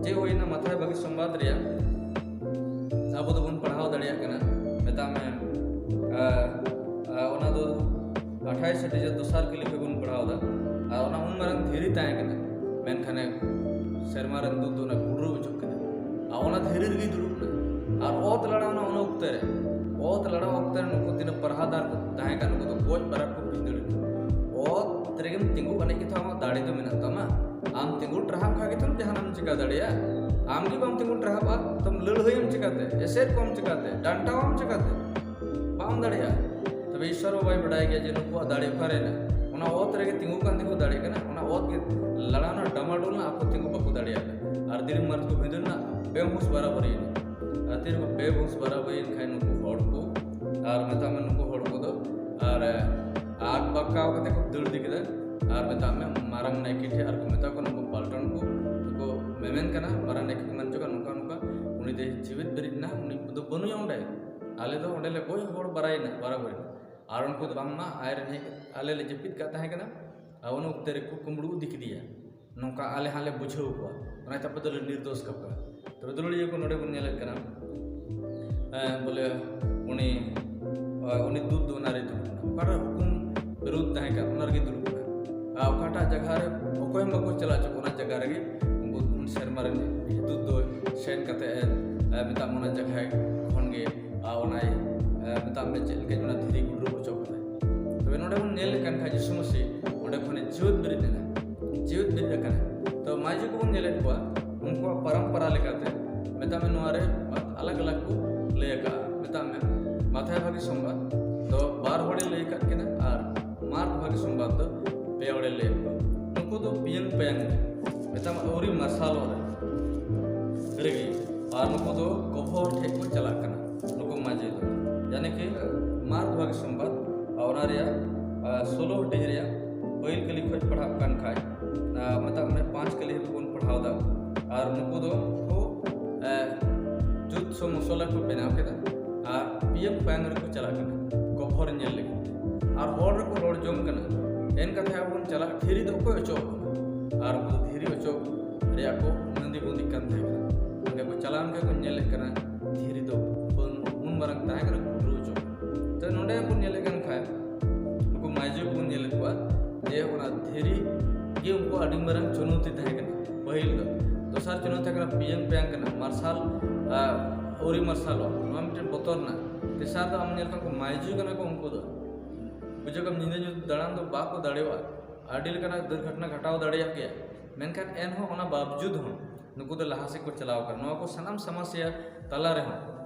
ᱪᱮᱫ ᱦᱩᱭᱱᱟ? ᱢᱟᱛᱷᱟᱭ ᱵᱟᱹᱜᱤ ᱥᱚᱢᱵᱟᱫ ᱨᱮᱭᱟᱜ ᱟᱵᱚ ᱫᱚᱵᱚᱱ ᱯᱟᱲᱦᱟᱣ ᱫᱟᱲᱮᱭᱟᱜ ᱠᱟᱱᱟ᱾ ᱢᱮᱛᱟᱜ ᱢᱮ, ᱮ, ᱮ, ᱚᱱᱟ ᱫᱚ ᱟᱴᱷᱟᱭᱤᱥ ᱦᱟᱹᱴᱤᱧ ᱫᱚᱥᱟᱨ ᱠᱟᱹᱞᱤ ᱠᱷᱚᱡ ᱵᱚᱱ ᱯᱟᱲᱦᱟᱣ ᱮᱫᱟ᱾ ᱟᱨ ᱚᱱᱟ ᱩᱱ ᱢᱟᱨᱟᱝ ᱫᱷᱤᱨᱤ ᱛᱟᱦᱮᱸ ᱠᱟᱱᱟ, ᱢᱮᱱᱠᱷᱟᱱᱮ ᱥᱮᱨᱢᱟ ᱨᱮᱱ ᱫᱩᱛ ᱫᱚ ᱚᱱᱟ ᱠᱩᱰᱨᱟᱹ ᱚᱪᱚᱜ ᱠᱮᱫᱟ᱾ ᱟᱨ ᱚᱱᱟ ᱫᱷᱤᱨᱤ ᱨᱮᱜᱮᱭ ᱫᱩᱲᱩᱵ ᱮᱱᱟ᱾ ᱟᱨ ᱚᱛ ᱞᱟᱲᱟᱣ ᱮᱱᱟ ᱚᱱᱟ ᱚᱠᱛᱮ ᱨᱮ᱾ ᱚᱛ ᱞᱟᱲᱟᱣ ᱚᱠᱛᱮ ᱨᱮ ᱱᱩᱠᱩ ᱛᱤᱱᱟᱹᱜ ᱯᱟᱨᱦᱟᱫᱟᱨ ᱠᱚ ᱛᱟᱦᱮᱸ ᱠᱟᱱ, ᱱᱩᱠᱩ ᱫᱚ ᱜᱚᱡ ᱵᱟᱨᱟᱠ ᱠᱚ ᱵᱷᱤᱸᱫᱟᱹᱲ ᱮᱱᱟ᱾ ᱚᱛ ᱨᱮᱜᱮᱢ ᱛᱤᱸᱜᱩ ᱟᱹᱱᱤᱡ ᱜᱮᱛᱚ ᱟᱢᱟᱜ ᱫᱟᱲᱮ ᱫᱚ ᱢᱮᱱᱟᱜ ᱛᱟᱢᱟ᱾ ᱟᱢ ᱛᱤᱸᱜᱩ ᱴᱨᱟᱦᱟᱜ ᱠᱷᱟᱱ ᱜᱮᱛᱚᱢ ᱡᱟᱦᱟᱱᱟᱜ ᱮᱢ ᱪᱤᱠᱟ ᱫᱟᱲᱮᱭᱟᱜᱼᱟ᱾ ᱟᱢ ᱜᱮ ᱵᱟᱢ ᱛᱤᱸᱜᱩ ᱴᱨᱟᱦᱟᱜᱼᱟ, ᱛᱚᱢ ᱞᱟᱹᱲᱦᱟᱹᱭᱟᱢ ᱪᱤᱠᱟᱛᱮ? ᱮᱥᱮᱫ ᱠᱚᱣᱟᱢ ᱪᱤᱠᱟᱛᱮ? ᱰᱟᱱᱴᱟᱣᱟᱢ ᱪᱤᱠᱟᱛᱮ? ᱵᱟᱢ ᱫᱟᱲᱮᱭᱟᱜᱼᱟ᱾ ᱛᱚᱵᱮ ᱤᱥᱥᱚᱨ ᱵᱟᱵᱟᱭ ᱵᱟᱰᱟᱭ ᱜᱮᱭᱟ ᱡᱮ ᱱᱩᱠᱩᱣᱟᱜ ᱫᱟᱲᱮ ᱚᱠᱟᱨᱮ ᱦᱮᱱᱟᱜᱼᱟ᱾ ᱚᱱᱟ ᱚᱛ ᱨᱮᱜᱮ ᱛᱤᱸᱜᱩ ᱠᱟᱱ ᱛᱮᱠᱚ ᱫᱟᱲᱮ ᱠᱟᱱᱟ, ᱚᱱᱟ ᱚᱛ ᱜᱮ ᱞᱟᱲᱟᱣᱱᱟ, ᱰᱟᱢᱟᱰᱳᱞᱱᱟ, ᱟᱠᱚ ᱛᱤᱸᱜᱩ ᱵᱟᱠᱚ ᱫᱟᱲᱮᱭᱟᱜ ᱠᱟᱱᱟ᱾ ᱟᱨ ᱫᱤᱱ ᱢᱟᱨ ᱛᱮᱠᱚ ᱵᱷᱤᱸᱫᱟᱹᱲ ᱮᱱᱟ, ᱵᱮᱦᱩᱥ ᱵᱟᱨᱟᱵᱟᱨᱤᱭᱮᱱᱟ᱾ ᱟᱨ ᱛᱤᱨᱮᱠᱚ ᱵᱮᱦᱩᱥ ᱵᱟᱨᱟᱵᱟᱨᱤᱭᱮᱱ ᱠᱷᱟᱱ ᱱᱩᱠᱩ ᱦᱚᱲ ᱠᱚ, ᱟᱨ ᱢᱮᱛᱟᱜ ᱢᱮ ᱱᱩᱠᱩ ᱦᱚᱲ ᱠᱚᱫᱚ, ᱟᱨ ᱟᱜ ᱵᱟᱠᱟᱣ ᱠᱟᱛᱮ ᱠᱚ ᱫᱟᱹᱲ ᱤᱫᱤ ᱠᱮᱫᱟ᱾ ᱟᱨ ᱢᱮᱛᱟᱜ ᱢᱮ ᱢᱟᱨᱟᱝ ᱱᱟᱭᱠᱮ ᱴᱷᱮᱱ ᱟᱨ ᱠᱚ ᱢᱮᱛᱟ ᱠᱚ, ᱱᱩᱠᱩ ᱯᱟᱞᱴᱚᱱ ᱠᱚ, ᱱᱩᱠᱩ ᱢᱮᱢᱮᱱ ᱠᱟᱱᱟ, ᱢᱟᱨᱟᱝ ᱱᱟᱭᱠᱮ ᱠᱚ ᱢᱮᱱ ᱦᱚᱪᱚ ᱠᱟᱜ, ᱱᱚᱝᱠᱟ ᱱᱚᱝᱠᱟ ᱩᱱᱤ ᱫᱚᱭ ᱡᱤᱣᱮᱫ ᱵᱮᱨᱮᱫ ᱮᱱᱟ, ᱩᱱᱤ ᱵᱟᱹᱱᱩᱭᱟ ᱚᱸᱰᱮ, ᱟᱞᱮ ᱫᱚ ᱚᱸᱰᱮ ᱞᱮ ᱜᱚᱡ ᱦᱚᱲ ᱵᱟᱨᱟᱭᱮᱱᱟ, ᱵᱟᱨᱟᱵᱟᱨᱤ᱾ ᱟᱨ ᱩᱱᱠᱩ ᱫᱚ ᱵᱟᱝᱢᱟ ᱟᱡ ᱨᱮᱱ ᱦᱮᱡ, ᱟᱞᱮ ᱞᱮ ᱡᱟᱹᱯᱤᱫ ᱠᱟᱜ ᱛᱟᱦᱮᱸ ᱠᱟᱱᱟ, ᱟᱨ ᱩᱱ ᱚᱠᱛᱮ ᱨᱮᱠᱚ ᱠᱩᱢᱵᱽᱲᱩ ᱤᱫᱤ ᱠᱮᱫᱮᱭᱟ, ᱱᱚᱝᱠᱟ ᱟᱞᱮ ᱦᱟᱸᱜ ᱞᱮ ᱵᱩᱡᱷᱟᱹᱣ ᱠᱚᱣᱟ, ᱚᱱᱟ ᱛᱟᱯᱚᱨ ᱫᱚᱞᱮ ᱱᱤᱨᱫᱳᱥ ᱠᱟᱠᱚᱣᱟ᱾ ᱛᱚᱵᱮ ᱫᱩᱞᱟᱹᱲᱤᱭᱟᱹ ᱠᱚ ᱱᱚᱰᱮ ᱵᱚᱱ ᱧᱮᱞᱮᱫ ᱠᱟᱱᱟ, ᱮᱸ, ᱵᱚᱞᱮ ᱩᱱᱤ, ᱮᱸ, ᱩᱱᱤ ᱫᱩᱛ ᱫᱚ ᱚᱱᱟ ᱨᱮ ᱫᱩᱲᱩᱵ ᱠᱟᱱᱟ᱾ ᱚᱠᱟᱴᱟᱜ ᱦᱩᱠᱩᱢ ᱵᱤᱨᱩᱫᱷ ᱛᱟᱦᱮᱸ ᱠᱟᱱ, ᱚᱱᱟ ᱨᱮᱜᱮ ᱫᱩᱲᱩᱵ ᱠᱟᱱᱟ᱾ ᱟᱨ ᱚᱠᱟᱴᱟᱜ ᱡᱟᱭᱜᱟ ᱨᱮ ᱚᱠᱚᱭ ᱦᱚᱸ ᱵᱟᱠᱚ ᱪᱟᱞᱟᱣ ᱦᱚᱪᱚ ᱠᱚ, ᱚᱱᱟ ᱡᱟᱭᱜᱟ ᱨᱮᱜᱮ ᱩᱱᱠᱩ, ᱩᱱ ᱥᱮᱨᱢᱟ ᱨᱮᱱ ᱫᱩᱛ ᱫᱚ ᱥᱮᱱ ᱠᱟᱛᱮ, ᱮᱸ, ᱢᱮᱛᱟᱜ ᱢᱮ, ᱚᱱᱟ ᱡᱟᱭᱜᱟ ᱠᱷᱚᱱ ᱜᱮ, ᱟᱨ ᱚᱱᱟᱭ, ᱮᱸ, ᱢᱮᱛᱟᱜ ᱢᱮ, ᱪᱮᱫ ᱞᱮᱠᱟᱧ ᱢᱮᱱᱟ, ᱫᱷᱤᱨᱤ ᱠᱚ ᱰᱩᱵᱩᱡ ᱦᱚᱪᱚ ᱠᱟᱫᱟ᱾ ᱛᱚᱵᱮ ᱱᱚᱰᱮ ᱵᱚᱱ ᱧᱮᱞ ᱞᱮᱠᱷᱟᱱ ᱠᱷᱟᱡ ᱡᱤᱥᱩ ᱢᱟᱹᱥᱤ ᱚᱸᱰᱮ ᱠᱷᱚᱱᱮ ᱡᱤᱣᱮᱫ ᱵᱮᱨᱮᱫ ᱮᱱᱟ, ᱡᱤᱣᱮᱫ ᱵᱮᱨᱮᱫ ᱟᱠᱟᱱᱟ᱾ ᱛᱚ ᱢᱟᱹᱭᱡᱩ ᱠᱚᱵᱚᱱ ᱧᱮᱞᱮᱫ ᱠᱚᱣᱟ, ᱩᱱᱠᱩᱣᱟᱜ ᱯᱚᱨᱚᱢᱯᱚᱨᱟ ᱞᱮᱠᱟᱛᱮ ᱢᱮᱛᱟᱜ ᱢᱮ, ᱱᱚᱣᱟ ᱨᱮ ᱟᱞᱟᱜᱽ ᱟᱞᱟᱜᱽ ᱠᱚ ᱞᱟᱹᱭ ᱟᱠᱟᱫᱼᱟ᱾ ᱢᱮᱛᱟᱜ ᱢᱮ, ᱢᱟᱛᱷᱟᱭ ᱵᱷᱟᱹᱜᱤ ᱥᱚᱢᱵᱟᱫ ᱫᱚ ᱵᱟᱨ ᱦᱚᱲᱮ ᱞᱟᱹᱭ ᱟᱠᱟᱫ ᱠᱤᱱᱟ ᱟᱨ ᱢᱟᱨᱠ ᱵᱷᱟᱹᱜᱤ ᱥᱚᱢᱵᱟᱫ ᱫᱚ ᱯᱮ ᱦᱚᱲᱮ ᱞᱟᱹᱭ ᱟᱠᱟᱫ ᱠᱚᱣᱟ᱾ ᱱᱩᱠᱩ ᱫᱚ ᱯᱤᱭᱟᱹᱝ ᱯᱟᱭᱟᱝ ᱨᱮ, ᱢᱮᱛᱟᱜ ᱢᱮ, ᱟᱹᱣᱨᱤ ᱢᱟᱨᱥᱟᱞᱚᱜ ᱨᱮ ᱨᱮᱜᱮ, ᱟᱨ ᱱᱩᱠᱩ ᱫᱚ ᱠᱚᱵᱚᱨ ᱴᱷᱮᱡ ᱠᱚ ᱪᱟᱞᱟᱜ ᱠᱟᱱᱟ ᱱᱩᱠᱩ ᱢᱟᱹᱭᱡᱩ ᱫᱚ᱾ ᱭᱟᱱᱤ ᱠᱤ, ᱢᱟᱨᱠ ᱵᱷᱟᱹᱜᱤ ᱥᱚᱢᱵᱟᱫ, ᱟᱨ ᱚᱱᱟ ᱨᱮᱭᱟᱜ, ᱟᱨ, ᱥᱳᱞᱳ ᱦᱟᱹᱴᱤᱧ ᱨᱮᱭᱟᱜ ᱯᱟᱹᱦᱤᱞ ᱠᱟᱹᱞᱤ ᱠᱷᱚᱡ ᱯᱟᱲᱦᱟᱜ ᱠᱟᱱ ᱠᱷᱟᱡ, ᱟᱨ, ᱢᱮᱛᱟᱜ ᱢᱮ, ᱯᱟᱸᱪ ᱠᱟᱹᱞᱤ ᱦᱟᱹᱵᱤᱡ ᱵᱚᱱ ᱯᱟᱲᱦᱟᱣ ᱫᱟ᱾ ᱟᱨ ᱱᱩᱠᱩ ᱫᱚ ᱠᱚ, ᱮ, ᱡᱩᱛ ᱥᱚ ᱢᱚᱥᱚᱞᱟ ᱠᱚ ᱵᱮᱱᱟᱣ ᱠᱮᱫᱟ ᱟᱨ ᱯᱤᱭᱟᱹᱝ ᱯᱟᱭᱟᱝ ᱨᱮᱠᱚ ᱪᱟᱞᱟᱜ ᱠᱟᱱᱟ ᱠᱚᱵᱚᱨ ᱧᱮᱞ ᱞᱟᱹᱜᱤᱫ ᱛᱮ᱾ ᱟᱨ ᱦᱚᱲ ᱨᱮᱠᱚ ᱨᱚᱲ ᱡᱚᱝ ᱠᱟᱱᱟ, ᱮᱱ ᱠᱟᱛᱷᱟ ᱟᱵᱚ ᱵᱚᱱ ᱪᱟᱞᱟᱜ, ᱫᱷᱤᱨᱤ ᱫᱚ ᱚᱠᱚᱭ ᱚᱪᱚᱜ ᱠᱟᱱᱟ? ᱟᱨ ᱩᱱᱠᱩ ᱫᱚ ᱫᱷᱤᱨᱤ ᱚᱪᱚᱜ ᱨᱮᱭᱟᱜ ᱠᱚ ᱱᱟᱹᱫᱤ ᱵᱩᱸᱫᱤᱜ ᱠᱟᱱ ᱛᱟᱦᱮᱸ ᱠᱟᱱᱟ᱾ ᱚᱸᱰᱮ ᱠᱚ ᱪᱟᱞᱟᱣ ᱮᱱ ᱠᱷᱟᱡ ᱠᱚ ᱧᱮᱞᱮᱫ ᱠᱟᱱᱟ, ᱫᱷᱤᱨᱤ ᱫᱚ ᱩᱱ, ᱩᱱ ᱢᱟᱨᱟᱝ ᱛᱟᱦᱮᱸ ᱠᱟᱱᱟ, ᱠᱩᱴᱨᱟᱹ ᱚᱪᱚᱜ᱾ ᱛᱚ ᱱᱚᱰᱮ ᱵᱚᱱ ᱧᱮᱞᱮᱫ ᱠᱟᱱ ᱠᱷᱟᱡ, ᱱᱩᱠᱩ ᱢᱟᱹᱭᱡᱩ ᱵᱚᱱ ᱧᱮᱞᱮᱫ ᱠᱚᱣᱟ ᱡᱮ ᱚᱱᱟ ᱫᱷᱤᱨᱤ ᱜᱮ ᱩᱱᱠᱩ ᱟᱹᱰᱤ ᱢᱟᱨᱟᱝ ᱪᱩᱱᱚᱣᱛᱤ ᱛᱟᱦᱮᱸ ᱠᱟᱱᱟ ᱯᱟᱹᱦᱤᱞ ᱫᱚ᱾ ᱫᱚᱥᱟᱨ ᱪᱩᱱᱚᱣᱛᱤ ᱛᱟᱦᱮᱸ ᱠᱟᱱᱟ ᱯᱤᱭᱟᱹᱝ ᱯᱟᱭᱟᱝ ᱠᱟᱱᱟ, ᱢᱟᱨᱥᱟᱞ, ᱟᱨ ᱟᱹᱣᱨᱤ ᱢᱟᱨᱥᱟᱞᱚᱜ, ᱱᱚᱣᱟ ᱢᱤᱫᱴᱮᱱ ᱵᱚᱛᱚᱨ ᱨᱮᱱᱟᱜ᱾ ᱛᱮᱥᱟᱨ ᱫᱚ ᱟᱢ ᱧᱮᱞ ᱠᱚᱣᱟ ᱩᱱᱠᱩ ᱢᱟᱹᱭᱡᱩ ᱠᱟᱱᱟ ᱠᱚ, ᱩᱱᱠᱩ ᱫᱚ ᱵᱩᱡᱷᱟᱹᱣ ᱠᱟᱢ, ᱧᱤᱫᱟᱹ ᱧᱩᱛ ᱫᱟᱬᱟᱱ ᱫᱚ ᱵᱟᱠᱚ ᱫᱟᱲᱮᱭᱟᱜᱼᱟ, ᱟᱹᱰᱤ ᱞᱮᱠᱟᱱᱟᱜ ᱫᱩᱨᱜᱷᱚᱴᱚᱱᱟ ᱜᱷᱟᱴᱟᱣ ᱫᱟᱲᱮᱭᱟᱜ ᱜᱮᱭᱟ, ᱢᱮᱱᱠᱷᱟᱱ ᱮᱱᱦᱚᱸ ᱚᱱᱟ ᱵᱟᱵᱡᱩᱫ ᱦᱚᱸ ᱱᱩᱠᱩ ᱫᱚ ᱞᱟᱦᱟ ᱥᱮᱫ ᱠᱚ ᱪᱟᱞᱟᱣ ᱠᱟᱱᱟ᱾ ᱱᱚᱣᱟ ᱠᱚ ᱥᱟᱱᱟᱢ ᱥᱚᱢᱚᱥᱭᱟ ᱛᱟᱞᱟ ᱨᱮᱦᱚᱸ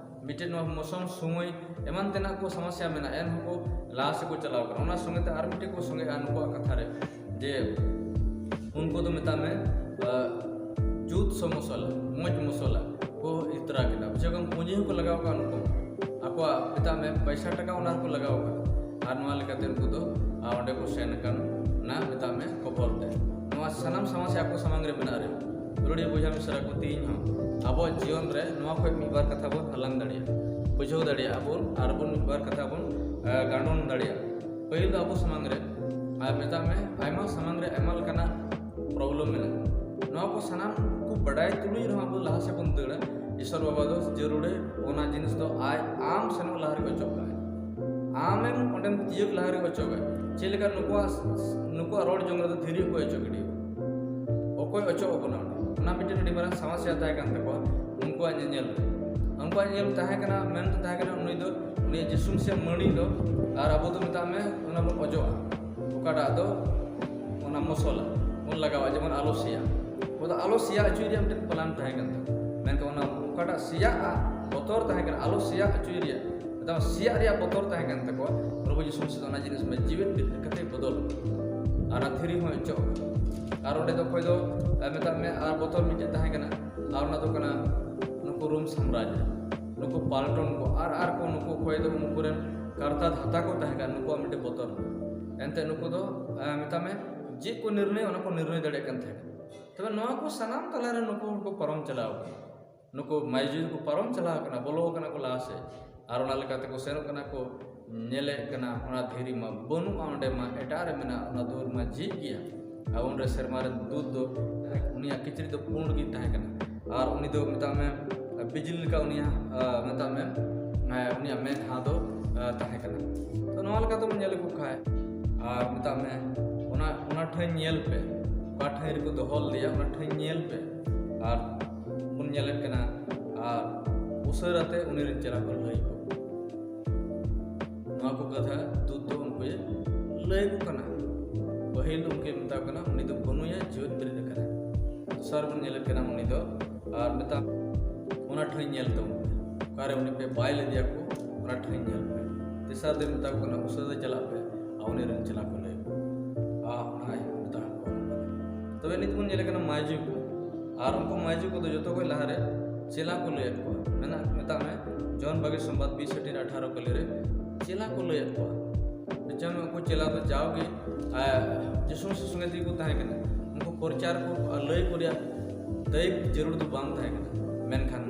ᱢᱤᱫᱴᱮᱱ ᱱᱚᱣᱟ ᱢᱚᱥᱚᱢ ᱥᱚᱢᱚᱭ ᱮᱢᱟᱱ ᱛᱮᱱᱟᱜ ᱠᱚ ᱥᱚᱢᱚᱥᱭᱟ ᱢᱮᱱᱟᱜᱼᱟ, ᱮᱱᱦᱚᱸ ᱠᱚ ᱞᱟᱦᱟ ᱥᱮᱫ ᱠᱚ ᱪᱟᱞᱟᱣ ᱠᱟᱱᱟ᱾ ᱚᱱᱟ ᱥᱚᱸᱜᱮ ᱛᱮ ᱟᱨ ᱢᱤᱫᱴᱮᱱ ᱠᱚ ᱥᱚᱸᱜᱮᱜᱼᱟ ᱱᱩᱠᱩᱣᱟᱜ ᱠᱟᱛᱷᱟ ᱨᱮ, ᱡᱮ ᱩᱱᱠᱩ ᱫᱚ ᱢᱮᱛᱟᱜ ᱢᱮ, ᱟᱸ, ᱡᱩᱛ ᱥᱚ ᱢᱚᱥᱚᱞᱟ, ᱢᱚᱡᱽ ᱢᱚᱥᱚᱞᱟ ᱠᱚ ᱤᱛᱨᱟ ᱠᱮᱫᱟ᱾ ᱵᱩᱡᱷᱟᱹᱣ ᱠᱟᱢ, ᱯᱩᱸᱡᱤ ᱦᱚᱸᱠᱚ ᱞᱟᱜᱟᱣ ᱠᱟᱜᱼᱟ ᱱᱩᱠᱩ, ᱟᱠᱚᱣᱟᱜ ᱢᱮᱛᱟᱜ ᱢᱮ ᱯᱚᱭᱥᱟ ᱴᱟᱠᱟ ᱚᱱᱟ ᱦᱚᱸᱠᱚ ᱞᱟᱜᱟᱣ ᱠᱟᱜᱼᱟ᱾ ᱟᱨ ᱱᱚᱣᱟ ᱞᱮᱠᱟᱛᱮ ᱩᱱᱠᱩ ᱫᱚ, ᱟᱨ ᱚᱸᱰᱮ ᱠᱚ ᱥᱮᱱ ᱟᱠᱟᱱ ᱱᱟ ᱢᱮᱛᱟᱜ ᱢᱮ ᱠᱚᱵᱚᱞ ᱛᱮ᱾ ᱱᱚᱣᱟ ᱥᱟᱱᱟᱢ ᱥᱚᱢᱚᱥᱭᱟ ᱟᱠᱚ ᱥᱟᱢᱟᱝ ᱨᱮ ᱢᱮᱱᱟᱜ ᱨᱮᱦᱚᱸ, ᱛᱚ ᱠᱷᱮᱞᱳᱰᱤᱭᱟᱹ ᱵᱚᱭᱦᱟ ᱢᱤᱥᱨᱟ ᱠᱚ, ᱛᱮᱦᱮᱧ ᱦᱚᱸ ᱟᱵᱚᱣᱟᱜ ᱡᱤᱭᱚᱱ ᱨᱮ ᱱᱚᱣᱟ ᱠᱷᱚᱱ ᱢᱤᱫ ᱵᱟᱨ ᱠᱟᱛᱷᱟ ᱵᱚᱱ ᱦᱟᱞᱟᱝ ᱫᱟᱲᱮᱭᱟᱜᱼᱟ, ᱵᱩᱡᱷᱟᱹᱣ ᱫᱟᱲᱮᱭᱟᱜᱼᱟ ᱵᱚᱱ, ᱟᱨ ᱵᱚᱱ ᱢᱤᱫ ᱵᱟᱨ ᱠᱟᱛᱷᱟ ᱵᱚᱱ ᱮ, ᱜᱟᱸᱰᱚᱱ ᱫᱟᱲᱮᱭᱟᱜᱼᱟ᱾ ᱯᱟᱹᱦᱤᱞ ᱫᱚ ᱟᱵᱚ ᱥᱟᱢᱟᱝ ᱨᱮ, ᱟᱨ ᱢᱮᱛᱟᱜ ᱢᱮ, ᱟᱭᱢᱟ ᱥᱟᱢᱟᱝ ᱨᱮ ᱟᱭᱢᱟ ᱞᱮᱠᱟᱱᱟᱜ ᱯᱨᱚᱵᱞᱮᱢ ᱢᱮᱱᱟᱜᱼᱟ᱾ ᱱᱚᱣᱟ ᱠᱚ ᱥᱟᱱᱟᱢ ᱠᱚ ᱵᱟᱰᱟᱭ ᱛᱩᱞᱩᱡ ᱨᱮᱦᱚᱸ ᱟᱵᱚ ᱞᱟᱦᱟ ᱥᱮᱫ ᱵᱚᱱ ᱫᱟᱹᱲᱟ᱾ ᱤᱥᱚᱨ ᱵᱟᱵᱟ ᱫᱚ ᱡᱟᱹᱨᱩᱲᱮ ᱚᱱᱟ ᱡᱤᱱᱤᱥ ᱫᱚ ᱟᱡ ᱟᱢ ᱥᱮᱱᱚᱜ ᱞᱟᱦᱟ ᱨᱮᱜᱮ ᱚᱪᱚᱜ ᱠᱟᱜᱼᱟᱭ᱾ ᱟᱢᱮᱢ ᱚᱸᱰᱮᱢ ᱛᱤᱭᱟᱹᱜ ᱞᱟᱦᱟ ᱨᱮᱜᱮ ᱚᱪᱚᱜᱟᱭ᱾ ᱪᱮᱫ ᱞᱮᱠᱟ ᱱᱩᱠᱩᱣᱟᱜ, ᱱᱩᱠᱩᱣᱟᱜ ᱨᱚᱲ ᱡᱚᱝ ᱨᱮᱫᱚ ᱫᱷᱤᱨᱤ ᱚᱠᱚᱭ ᱚᱪᱚᱜ ᱜᱤᱰᱤ? ᱚᱠᱚᱭ ᱚᱪᱚᱜ ᱟᱵᱚᱱᱟ ᱚᱸᱰᱮ? ᱚᱱᱟ ᱢᱤᱫᱴᱮᱱ ᱟᱹᱰᱤ ᱢᱟᱨᱟᱝ ᱥᱚᱢᱚᱥᱥᱟ ᱛᱟᱦᱮᱸ ᱠᱟᱱ ᱛᱟᱠᱚᱣᱟ ᱩᱱᱠᱩᱣᱟᱜ ᱧᱮᱧᱮᱞ ᱨᱮ᱾ ᱩᱱᱠᱩᱣᱟᱜ ᱧᱮᱞ ᱛᱟᱦᱮᱸ ᱠᱟᱱᱟ, ᱢᱮᱱ ᱫᱚ ᱛᱟᱦᱮᱸ ᱠᱟᱱᱟ, ᱩᱱᱤ ᱫᱚ, ᱩᱱᱤ ᱡᱤᱥᱩ ᱢᱟᱹᱥᱤᱭᱟᱜ ᱢᱟᱹᱲᱤ ᱫᱚ, ᱟᱨ ᱟᱵᱚ ᱫᱚ ᱢᱮᱛᱟᱜ ᱢᱮ ᱚᱱᱟ ᱵᱚᱱ ᱚᱡᱚᱜᱼᱟ, ᱚᱠᱟᱴᱟᱜ ᱫᱚ ᱚᱱᱟ ᱢᱚᱥᱞᱟ ᱵᱚᱱ ᱞᱟᱜᱟᱣᱟ, ᱡᱮᱢᱚᱱ ᱟᱞᱚ ᱥᱮᱭᱟ᱾ ᱚᱱᱟ ᱫᱚ ᱟᱞᱚ ᱥᱮᱭᱟ ᱦᱚᱪᱚᱭ ᱨᱮᱭᱟᱜ ᱢᱤᱫᱴᱮᱱ ᱯᱞᱟᱱ ᱛᱟᱦᱮᱸ ᱠᱟᱱ ᱛᱟᱠᱚᱣᱟ᱾ ᱢᱮᱱᱠᱷᱟᱱ ᱚᱱᱟ ᱚᱠᱟᱴᱟᱜ ᱥᱮᱭᱟᱜᱼᱟ, ᱵᱚᱛᱚᱨ ᱛᱟᱦᱮᱸ ᱠᱟᱱᱟ, ᱟᱞᱚ ᱥᱮᱭᱟ ᱦᱚᱪᱚᱭ ᱨᱮᱭᱟᱜ, ᱢᱮᱛᱟᱜ ᱢᱮ ᱥᱮᱭᱟᱜ ᱨᱮᱭᱟᱜ ᱵᱚᱛᱚᱨ ᱛᱟᱦᱮᱸ ᱠᱟᱱ ᱛᱟᱠᱚᱣᱟ᱾ ᱯᱨᱚᱵᱷᱩ ᱡᱤᱥᱩ ᱢᱟᱹᱥᱤ ᱫᱚ ᱚᱱᱟ ᱡᱤᱱᱤᱥ ᱢᱮ ᱡᱤᱣᱮᱫ ᱠᱟᱛᱮ ᱵᱚᱫᱚᱞ, ᱟᱨ ᱚᱱᱟ ᱫᱷᱤᱨᱤ ᱦᱚᱸ ᱚᱪᱚᱜ᱾ ᱟᱨ ᱚᱸᱰᱮ ᱫᱚ ᱚᱠᱚᱭ ᱫᱚ, ᱮ, ᱢᱮᱛᱟᱜ ᱢᱮ, ᱟᱨ ᱵᱚᱛᱚᱨ ᱢᱤᱫᱴᱮᱱ ᱛᱟᱦᱮᱸ ᱠᱟᱱᱟ, ᱟᱨ ᱚᱱᱟ ᱫᱚ ᱠᱟᱱᱟ ᱱᱩᱠᱩ ᱨᱳᱢ ᱥᱟᱢᱨᱟᱡᱽ, ᱱᱩᱠᱩ ᱯᱟᱞᱴᱚᱱ ᱠᱚ, ᱟᱨ, ᱟᱨ ᱠᱚ ᱱᱩᱠᱩ ᱚᱠᱚᱭ ᱫᱚ ᱩᱱᱠᱩ ᱨᱮᱱ ᱠᱟᱨᱛᱟ ᱫᱷᱟᱛᱟ ᱠᱚ ᱛᱟᱦᱮᱸ ᱠᱟᱱᱟ, ᱱᱩᱠᱩᱣᱟᱜ ᱢᱤᱫᱴᱮᱱ ᱵᱚᱛᱚᱨ᱾ ᱮᱱᱛᱮ ᱱᱩᱠᱩ ᱫᱚ, ᱮ, ᱢᱮᱛᱟᱜ ᱢᱮ, ᱪᱮᱫ ᱠᱚ ᱱᱤᱨᱱᱚᱭ, ᱚᱱᱟ ᱠᱚ ᱱᱤᱨᱱᱚᱭ ᱫᱟᱲᱮᱭᱟᱜ ᱠᱟᱱ ᱛᱟᱦᱮᱸ ᱠᱟᱱᱟ᱾ ᱛᱚᱵᱮ ᱱᱚᱣᱟ ᱠᱚ ᱥᱟᱱᱟᱢ ᱛᱟᱞᱟᱨᱮ ᱱᱩᱠᱩ ᱦᱚᱲ ᱠᱚ ᱯᱟᱨᱚᱢ ᱪᱟᱞᱟᱣ ᱠᱟᱱᱟ᱾ ᱱᱩᱠᱩ ᱢᱟᱹᱡᱷᱤ ᱠᱚ ᱯᱟᱨᱚᱢ ᱪᱟᱞᱟᱣ ᱠᱟᱱᱟ, ᱵᱚᱞᱚ ᱠᱟᱱᱟ ᱠᱚ ᱞᱟᱦᱟ ᱥᱮᱫ, ᱟᱨ ᱚᱱᱟ ᱞᱮᱠᱟ ᱛᱮᱠᱚ ᱥᱮᱱᱚᱜ ᱠᱟᱱᱟ ᱠᱚ, ᱧᱮᱞᱮᱫ ᱠᱟᱱᱟ ᱚᱱᱟ ᱫᱷᱤᱨᱤ ᱢᱟ ᱵᱟᱹᱱᱩᱜᱼᱟ, ᱚᱸᱰᱮ ᱢᱟ ᱮᱴᱟᱜ ᱨᱮ ᱢᱮᱱᱟᱜᱼᱟ, ᱚᱱᱟ ᱫᱩᱣᱟᱹᱨ ᱢᱟ ᱡᱷᱤᱡ ᱜᱮᱭᱟ᱾ ᱟᱨ ᱩᱱᱨᱮ ᱥᱮᱨᱢᱟ ᱨᱮᱱ ᱫᱩᱛ ᱫᱚ, ᱩᱱᱤᱭᱟᱜ ᱠᱤᱪᱨᱤᱡ ᱫᱚ ᱯᱩᱸᱰ ᱜᱮ ᱛᱟᱦᱮᱸ ᱠᱟᱱᱟ, ᱟᱨ ᱩᱱᱤ ᱫᱚ ᱢᱮᱛᱟᱜ ᱢᱮ ᱵᱤᱡᱽᱞᱤ ᱞᱮᱠᱟ ᱩᱱᱤᱭᱟᱜ, ᱟ, ᱢᱮᱛᱟᱜ ᱢᱮ, ᱟ, ᱩᱱᱤᱭᱟᱜ ᱢᱮᱫᱦᱟ ᱫᱚ, ᱟ, ᱛᱟᱦᱮᱸ ᱠᱟᱱᱟ᱾ ᱛᱚ ᱱᱚᱣᱟ ᱞᱮᱠᱟ ᱛᱮᱵᱚᱱ ᱧᱮᱞ ᱞᱮᱠᱚ ᱠᱷᱟᱱ, ᱟᱨ ᱢᱮᱛᱟᱜ ᱢᱮ ᱚᱱᱟ, ᱚᱱᱟ ᱴᱷᱟᱹᱭ ᱧᱮᱞ ᱯᱮ, ᱚᱠᱟ ᱴᱷᱟᱹᱭ ᱨᱮᱠᱚ ᱫᱚᱦᱚ ᱞᱮᱫᱮᱭᱟ, ᱚᱱᱟ ᱴᱷᱟᱹᱭ ᱧᱮᱞ ᱯᱮ᱾ ᱟᱨ ᱵᱚᱱ ᱧᱮᱞᱮᱫ ᱠᱟᱱᱟ, ᱟᱨ ᱩᱥᱟᱹᱨᱟ ᱛᱮ ᱩᱱᱤ ᱨᱮᱱ ᱪᱮᱞᱟ ᱠᱚ ᱞᱟᱹᱭ ᱠᱚ, ᱱᱚᱣᱟ ᱠᱚ ᱠᱟᱛᱷᱟ ᱫᱩᱛ ᱫᱚ ᱩᱱᱠᱩᱭ ᱞᱟᱹᱭ ᱠᱚ ᱠᱟᱱᱟ᱾ ᱯᱟᱹᱦᱤᱞ ᱩᱱᱠᱩᱭ ᱢᱮᱛᱟ ᱠᱚ ᱠᱟᱱᱟ, "ᱩᱱᱤ ᱫᱚ ᱵᱟᱹᱱᱩᱭᱟ, ᱡᱤᱣᱮᱫ ᱵᱮᱨᱮᱫ ᱟᱠᱟᱱᱟ᱾" ᱫᱚᱥᱟᱨ ᱵᱚᱱ ᱧᱮᱞᱮᱫ ᱠᱟᱱᱟ, ᱩᱱᱤ ᱫᱚ, ᱟᱨ ᱢᱮᱛᱟ, ᱚᱱᱟ ᱴᱷᱟᱹᱭ ᱧᱮᱞ ᱛᱟᱵᱚᱱ ᱯᱮ, ᱚᱠᱟᱨᱮ ᱩᱱᱤ ᱯᱮ ᱵᱟᱭ ᱞᱮᱫᱮᱭᱟ ᱠᱚ, ᱚᱱᱟ ᱴᱷᱟᱹᱭ ᱧᱮᱞ ᱯᱮ᱾ ᱛᱮᱥᱟᱨ ᱫᱚᱭ ᱢᱮᱛᱟ ᱠᱚ ᱠᱟᱱᱟ, "ᱩᱥᱟᱹᱨᱟ ᱪᱟᱞᱟᱜ ᱯᱮ, ᱟᱨ ᱩᱱᱤ ᱨᱮᱱ ᱪᱮᱞᱟ ᱠᱚ ᱞᱟᱹᱭ ᱠᱚ᱾" ᱟᱨ ᱚᱱᱟ ᱟᱡ ᱢᱮᱛᱟ ᱠᱚ ᱠᱟᱱᱟ᱾ ᱛᱚᱵᱮ ᱱᱤᱛ ᱵᱚᱱ ᱧᱮᱞᱮ ᱠᱟᱱᱟ ᱢᱟᱹᱡᱷᱤ ᱠᱚ, ᱟᱨ ᱩᱱᱠᱩ ᱢᱟᱹᱡᱷᱤ ᱠᱚᱫᱚ ᱡᱚᱛᱚ ᱠᱷᱚᱱ ᱞᱟᱦᱟᱨᱮ ᱪᱮᱞᱟ ᱠᱚ ᱞᱟᱹᱭᱮᱫ ᱠᱚᱣᱟ᱾ ᱢᱮᱱᱟᱜ, ᱢᱮᱛᱟᱜ ᱢᱮ, ᱡᱚᱦᱚᱱ ᱵᱟᱜᱮ ᱥᱚᱢᱵᱟᱫ ᱵᱤᱥ ᱦᱟᱹᱴᱤᱧ ᱟᱴᱷᱟᱨᱚ ᱠᱟᱹᱞᱤ ᱨᱮ ᱪᱮᱞᱟ ᱠᱚ ᱞᱟᱹᱭᱮᱫ ᱠᱚᱣᱟ᱾ ᱵᱩᱡᱷᱟᱹᱣ ᱢᱮ, ᱩᱱᱠᱩ ᱪᱮᱞᱟ ᱫᱚ ᱡᱟᱣᱜᱮ, ᱟᱨ ᱡᱤᱥᱩ ᱢᱟᱹᱥᱤ ᱥᱚᱸᱜᱮ ᱛᱮᱜᱮ ᱠᱚ ᱛᱟᱦᱮᱸ ᱠᱟᱱᱟ᱾ ᱩᱱᱠᱩ ᱯᱨᱚᱪᱟᱨ ᱠᱚ ᱟᱨ ᱞᱟᱹᱭ ᱠᱚ ᱨᱮᱭᱟᱜ ᱫᱟᱭᱤᱛ ᱡᱟᱹᱨᱩᱲ ᱫᱚ ᱵᱟᱝ ᱛᱟᱦᱮᱸ ᱠᱟᱱᱟ᱾ ᱢᱮᱱᱠᱷᱟᱱ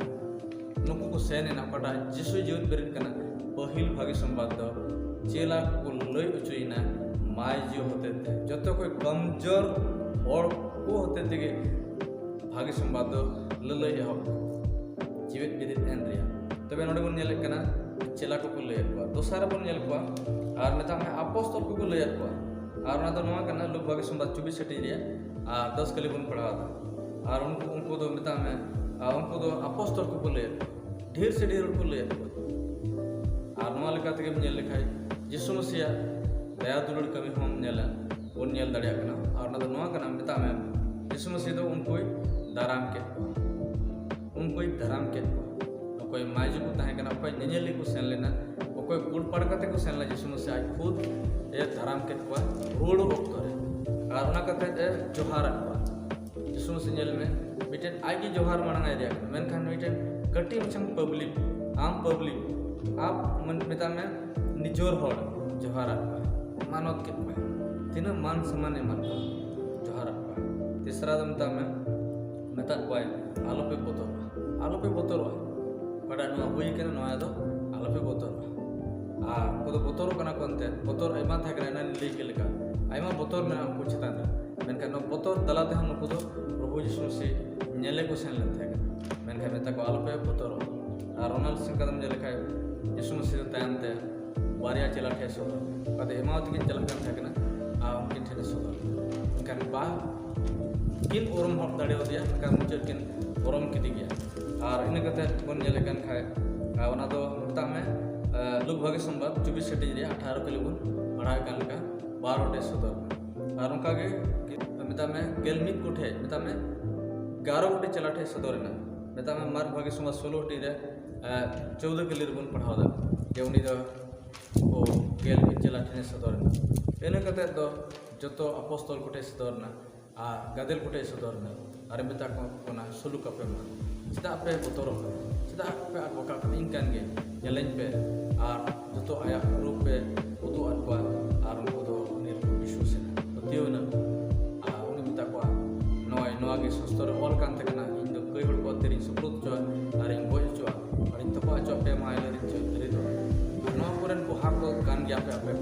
ᱱᱩᱠᱩ ᱠᱚ ᱥᱮᱱ ᱮᱱᱟ, ᱚᱠᱟᱴᱟᱜ ᱡᱤᱥᱩ ᱡᱤᱣᱮᱫ ᱵᱮᱨᱮᱫ ᱠᱟᱱᱟ, ᱯᱟᱹᱦᱤᱞ ᱵᱷᱟᱜᱮ ᱥᱚᱢᱵᱟᱫ ᱫᱚ ᱪᱮᱞᱟ ᱠᱚ ᱞᱟᱹᱭ ᱦᱚᱪᱚᱭᱮᱱᱟ, ᱢᱟᱭᱡᱩ ᱦᱚᱛᱮ ᱛᱮ, ᱡᱚᱛᱚ ᱠᱷᱚᱱ ᱠᱚᱢᱡᱳᱨ ᱦᱚᱲ ᱠᱚ ᱦᱚᱛᱮ ᱛᱮᱜᱮ ᱵᱷᱟᱜᱮ ᱥᱚᱢᱵᱟᱫ ᱫᱚ ᱞᱟᱹᱞᱟᱹᱭ ᱮᱦᱚᱵ ᱮᱱᱟ, ᱡᱤᱣᱮᱫ ᱵᱮᱨᱮᱫ ᱮᱱ ᱨᱮᱭᱟᱜ᱾ ᱛᱚᱵᱮ ᱱᱚᱰᱮ ᱵᱚᱱ ᱧᱮᱞᱮᱫ ᱠᱟᱱᱟ, ᱪᱮᱞᱟ ᱠᱚᱠᱚ ᱞᱟᱹᱭᱮᱫ ᱠᱚᱣᱟ, ᱫᱚᱥᱟᱨ ᱨᱮᱵᱚᱱ ᱧᱮᱞ ᱠᱚᱣᱟ, ᱟᱨ ᱢᱮᱛᱟᱜ ᱢᱮ ᱟᱯᱚᱥᱛᱚᱞ ᱠᱚᱠᱚ ᱞᱟᱹᱭᱮᱫ ᱠᱚᱣᱟ᱾ ᱟᱨ ᱚᱱᱟ ᱫᱚ ᱱᱚᱣᱟ ᱠᱟᱱᱟ, ᱞᱩᱠ ᱵᱷᱟᱜᱮ ᱥᱚᱢᱵᱟᱫ ᱪᱚᱵᱵᱤᱥ ᱦᱟᱹᱴᱤᱧ ᱨᱮᱭᱟᱜ ᱟᱨ ᱫᱚᱥ ᱠᱟᱹᱞᱤ ᱵᱚᱱ ᱯᱟᱲᱦᱟᱣ ᱮᱫᱟ᱾ ᱟᱨ ᱩᱱᱠᱩ, ᱩᱱᱠᱩ ᱫᱚ ᱢᱮᱛᱟᱜ ᱢᱮ, ᱟᱨ ᱩᱱᱠᱩ ᱫᱚ ᱟᱯᱚᱥᱛᱚᱞ ᱠᱚᱠᱚ ᱞᱟᱹᱭᱮᱫ ᱠᱚᱣᱟ, ᱰᱷᱮᱨ ᱥᱮ ᱰᱷᱮᱨ ᱦᱚᱲ ᱠᱚ ᱞᱟᱹᱭᱮᱫ ᱠᱚᱣᱟ᱾ ᱟᱨ ᱱᱚᱣᱟ ᱞᱮᱠᱟ ᱛᱮᱜᱮᱢ ᱧᱮᱞ ᱞᱮᱠᱷᱟᱡ, ᱡᱤᱥᱩ ᱢᱟᱹᱥᱤᱭᱟᱜ ᱫᱟᱭᱟ ᱫᱩᱞᱟᱹᱲ ᱠᱟᱹᱢᱤ ᱦᱚᱸᱢ ᱧᱮᱞᱟ, ᱵᱚᱱ ᱧᱮᱞ ᱫᱟᱲᱮᱭᱟᱜ ᱠᱟᱱᱟ᱾ ᱟᱨ ᱚᱱᱟ ᱫᱚ ᱱᱚᱣᱟ ᱠᱟᱱᱟ, ᱢᱮᱛᱟᱜ ᱢᱮ, ᱡᱤᱥᱩ ᱢᱟᱹᱥᱤ ᱫᱚ ᱩᱱᱠᱩᱭ ᱫᱟᱨᱟᱢ ᱠᱮᱫ ᱠᱚᱣᱟ, ᱩᱱᱠᱩᱭ ᱫᱟᱨᱟᱢ ᱠᱮᱫ ᱠᱚᱣᱟ᱾ ᱚᱠᱚᱭ ᱢᱟᱹᱭᱡᱩ ᱠᱚ ᱛᱟᱦᱮᱸ ᱠᱟᱱᱟ, ᱚᱠᱚᱭ ᱧᱮᱧᱮᱞ ᱠᱚ ᱥᱮᱱ ᱞᱮᱱᱟ, ᱚᱠᱚᱭ ᱠᱩᱞ ᱯᱟᱲ ᱠᱟᱛᱮ ᱠᱚ ᱥᱮᱱ ᱞᱮᱱᱟ, ᱡᱤᱥᱩ ᱢᱟᱹᱥᱤ ᱟᱡ ᱠᱷᱩᱫ ᱮ ᱫᱟᱨᱟᱢ ᱠᱮᱫ ᱠᱚᱣᱟ ᱨᱩᱣᱟᱹᱲ ᱚᱠᱛᱚ ᱨᱮ᱾ ᱟᱨ ᱚᱱᱟ ᱠᱟᱛᱮ ᱮ ᱡᱚᱦᱟᱨᱟᱫ ᱠᱚᱣᱟ᱾ ᱡᱤᱥᱩ ᱢᱟᱹᱥᱤ ᱧᱮᱞ ᱢᱮ, ᱢᱤᱫᱴᱮᱱ ᱟᱡ ᱜᱮ ᱡᱚᱦᱟᱨ ᱢᱟᱲᱟᱝ ᱮ ᱨᱮᱭᱟᱜ ᱠᱟᱱᱟ, ᱢᱮᱱᱠᱷᱟᱱ ᱢᱤᱫᱴᱮᱱ ᱠᱟᱹᱴᱤᱡ ᱢᱟᱪᱷᱟ ᱯᱟᱵᱽᱞᱤᱠ, ᱟᱢ ᱯᱟᱵᱽᱞᱤᱠ, ᱟᱯ ᱢᱮᱛᱟᱜ ᱢᱮ ᱱᱤᱡᱚᱨ ᱦᱚᱲ ᱡᱚᱦᱟᱨᱟᱫ ᱠᱚᱣᱟ, ᱢᱟᱱᱚᱛ ᱠᱮᱫ ᱠᱚᱣᱟ᱾ ᱛᱤᱱᱟᱹᱜ ᱢᱟᱱ ᱥᱚᱢᱢᱟᱱ ᱮᱢᱟᱫ ᱠᱚᱣᱟ, ᱡᱚᱦᱟᱨᱟᱫ ᱠᱚᱣᱟ᱾ ᱛᱮᱥᱨᱟ ᱫᱚ ᱢᱮᱛᱟᱜ ᱢᱮ, ᱢᱮᱛᱟᱫ ᱠᱚᱣᱟᱭ, "ᱟᱞᱚᱯᱮ ᱵᱚᱛᱚᱨᱚᱜᱼᱟ, ᱟᱞᱚᱯᱮ ᱵᱚᱛᱚᱨᱚᱜᱼᱟ, ᱚᱠᱟᱴᱟᱜ ᱱᱚᱣᱟ ᱦᱩᱭ ᱠᱟᱱᱟ, ᱱᱚᱣᱟ ᱫᱚ ᱟᱞᱚᱯᱮ ᱵᱚᱛᱚᱨᱚᱜᱼᱟ᱾" ᱟᱨ ᱩᱱᱠᱩ ᱫᱚ ᱵᱚᱛᱚᱨᱚᱜ ᱠᱟᱱᱟ ᱠᱚ ᱮᱱᱛᱮ, ᱵᱚᱛᱚᱨ ᱟᱭᱢᱟ ᱛᱟᱦᱮᱸ ᱠᱟᱱᱟ, ᱮᱱᱟᱱ ᱞᱟᱹᱭ ᱠᱮᱫ ᱞᱮᱠᱟ, ᱟᱭᱢᱟ ᱵᱚᱛᱚᱨ ᱢᱮᱱᱟᱜᱼᱟ ᱩᱱᱠᱩ ᱪᱮᱛᱟᱱ ᱨᱮ᱾ ᱢᱮᱱᱠᱷᱟᱱ ᱱᱚᱣᱟ ᱵᱚᱛᱚᱨ ᱛᱟᱞᱟ ᱛᱮᱦᱚᱸ ᱱᱩᱠᱩ ᱫᱚ ᱯᱨᱚᱵᱷᱩ ᱡᱤᱥᱩ ᱢᱟᱹᱥᱤ ᱧᱮᱞᱮ ᱠᱚ ᱥᱮᱱ ᱞᱮᱱ ᱛᱟᱦᱮᱸ ᱠᱟᱱᱟ᱾ ᱢᱮᱱᱠᱷᱟᱱ ᱢᱮᱛᱟ ᱠᱚ, "ᱟᱞᱚᱯᱮ ᱵᱚᱛᱚᱨᱚᱜᱼᱟ᱾" ᱟᱨ ᱚᱱᱟ ᱥᱮᱫ ᱠᱟᱛᱮᱢ ᱧᱮᱞ ᱞᱮᱠᱷᱟᱡ, ᱡᱤᱥᱩ ᱢᱟᱹᱥᱤ ᱫᱚ ᱛᱟᱭᱚᱢ ᱛᱮ ᱵᱟᱨᱭᱟ ᱪᱮᱞᱟ ᱴᱷᱮᱱ ᱥᱚᱫᱚᱨ, ᱚᱠᱟ ᱫᱚ ᱮᱢᱟᱣ ᱛᱟᱹᱠᱤᱱ ᱪᱟᱞᱟᱜ ᱠᱟᱱ ᱛᱟᱦᱮᱸ ᱠᱟᱱᱟ, ᱟᱨ ᱩᱱᱠᱤᱱ ᱴᱷᱮᱱᱮ ᱥᱚᱫᱚᱨ᱾ ᱢᱮᱱᱠᱷᱟᱱ ᱵᱟ ᱠᱤᱱ ᱩᱨᱩᱢ ᱦᱚᱫ ᱫᱟᱲᱮᱭᱟᱫᱮᱭᱟ, ᱢᱮᱱᱠᱷᱟᱱ ᱢᱩᱪᱟᱹᱫ ᱠᱤᱱ ᱩᱨᱩᱢ ᱠᱮᱫᱮ ᱜᱮᱭᱟ᱾ ᱟᱨ ᱤᱱᱟᱹ ᱠᱟᱛᱮ ᱵᱚᱱ ᱧᱮᱞᱮᱫ ᱠᱟᱱ ᱠᱷᱟᱡ, ᱟᱨ ᱚᱱᱟ ᱫᱚ ᱢᱮᱛᱟᱜ ᱢᱮ, ᱟᱨ ᱞᱩᱠ ᱵᱷᱟᱜᱮ ᱥᱚᱢᱵᱟᱫ ᱪᱚᱵᱵᱤᱥ ᱦᱟᱹᱴᱤᱧ ᱨᱮᱭᱟᱜ ᱟᱴᱷᱟᱨᱚ ᱠᱟᱹᱞᱤ ᱵᱚᱱ ᱯᱟᱲᱦᱟᱣᱮᱫ ᱠᱟᱱ ᱞᱮᱠᱟ, ᱵᱟᱨᱚ ᱴᱷᱮᱡ ᱥᱚᱫᱚᱨ᱾ ᱟᱨ ᱚᱱᱠᱟ ᱜᱮ ᱢᱮᱛᱟᱜ ᱢᱮ, ᱜᱮᱞ ᱢᱤᱫ ᱠᱚᱴᱷᱮᱡ, ᱢᱮᱛᱟᱜ ᱢᱮ, ᱮᱜᱟᱨᱚ ᱜᱚᱴᱮᱡ ᱪᱮᱞᱟ ᱴᱷᱮᱡ ᱥᱚᱫᱚᱨ ᱮᱱᱟ᱾ ᱢᱮᱛᱟᱜ ᱢᱮ, ᱢᱟᱨᱠ ᱵᱷᱟᱜᱮ ᱥᱚᱢᱵᱟᱫ ᱥᱳᱞᱳ ᱦᱟᱹᱴᱤᱧ ᱨᱮ, ᱟᱨ ᱪᱳᱫᱫᱳ ᱠᱟᱹᱞᱤ ᱨᱮᱵᱚᱱ ᱯᱟᱲᱦᱟᱣ ᱮᱫᱟ ᱡᱮ ᱩᱱᱤ ᱫᱚ ᱠᱚ ᱜᱮᱞ ᱢᱤᱫ ᱪᱮᱞᱟ ᱴᱷᱮᱱᱮ ᱥᱚᱫᱚᱨ ᱮᱱᱟ᱾ ᱤᱱᱟᱹ ᱠᱟᱛᱮ ᱫᱚ ᱡᱚᱛᱚ ᱟᱯᱚᱥᱛᱚᱞ ᱠᱚᱴᱷᱮᱡ ᱥᱚᱫᱚᱨ ᱮᱱᱟ᱾ ᱟᱨ ᱜᱟᱫᱮᱞ ᱠᱚᱴᱷᱮᱡ ᱥᱚᱫᱚᱨ ᱮᱱᱟ᱾ ᱟᱨᱮ ᱢᱮᱛᱟ ᱠᱚ ᱠᱟᱱᱟ, "ᱥᱩᱞᱩᱠ ᱟᱯᱮ ᱢᱟ, ᱪᱮᱫᱟᱜ ᱯᱮ ᱵᱚᱛᱚᱨᱚᱜ ᱠᱟᱱᱟ? ᱪᱮᱫᱟᱜ ᱯᱮ ᱟᱠᱵᱟᱠᱟᱜ ᱠᱟᱱᱟ? ᱤᱧ ᱠᱟᱱ ᱜᱮ, ᱧᱮᱞᱮᱧ ᱯᱮ᱾" ᱟᱨ ᱡᱚᱛᱚ ᱟᱭᱟᱜ ᱨᱩᱯ ᱯᱮ ᱩᱫᱩᱜ ᱟᱫ ᱠᱚᱣᱟ᱾ ᱟᱨ ᱩᱱᱠᱩ ᱫᱚ ᱩᱱᱤ ᱨᱮᱠᱚ ᱵᱤᱥᱣᱟᱥ ᱮᱱᱟ, ᱯᱟᱹᱛᱭᱟᱹᱣ ᱮᱱᱟ᱾ ᱟᱨ ᱩᱱᱤ ᱢᱮᱛᱟ ᱠᱚᱣᱟ, "ᱱᱚᱜᱼᱚᱭ ᱱᱚᱣᱟ ᱜᱮ ᱥᱚᱥᱛᱚᱨ ᱨᱮ ᱚᱞ ᱠᱟᱱ ᱛᱟᱦᱮᱸ ᱠᱟᱱᱟ,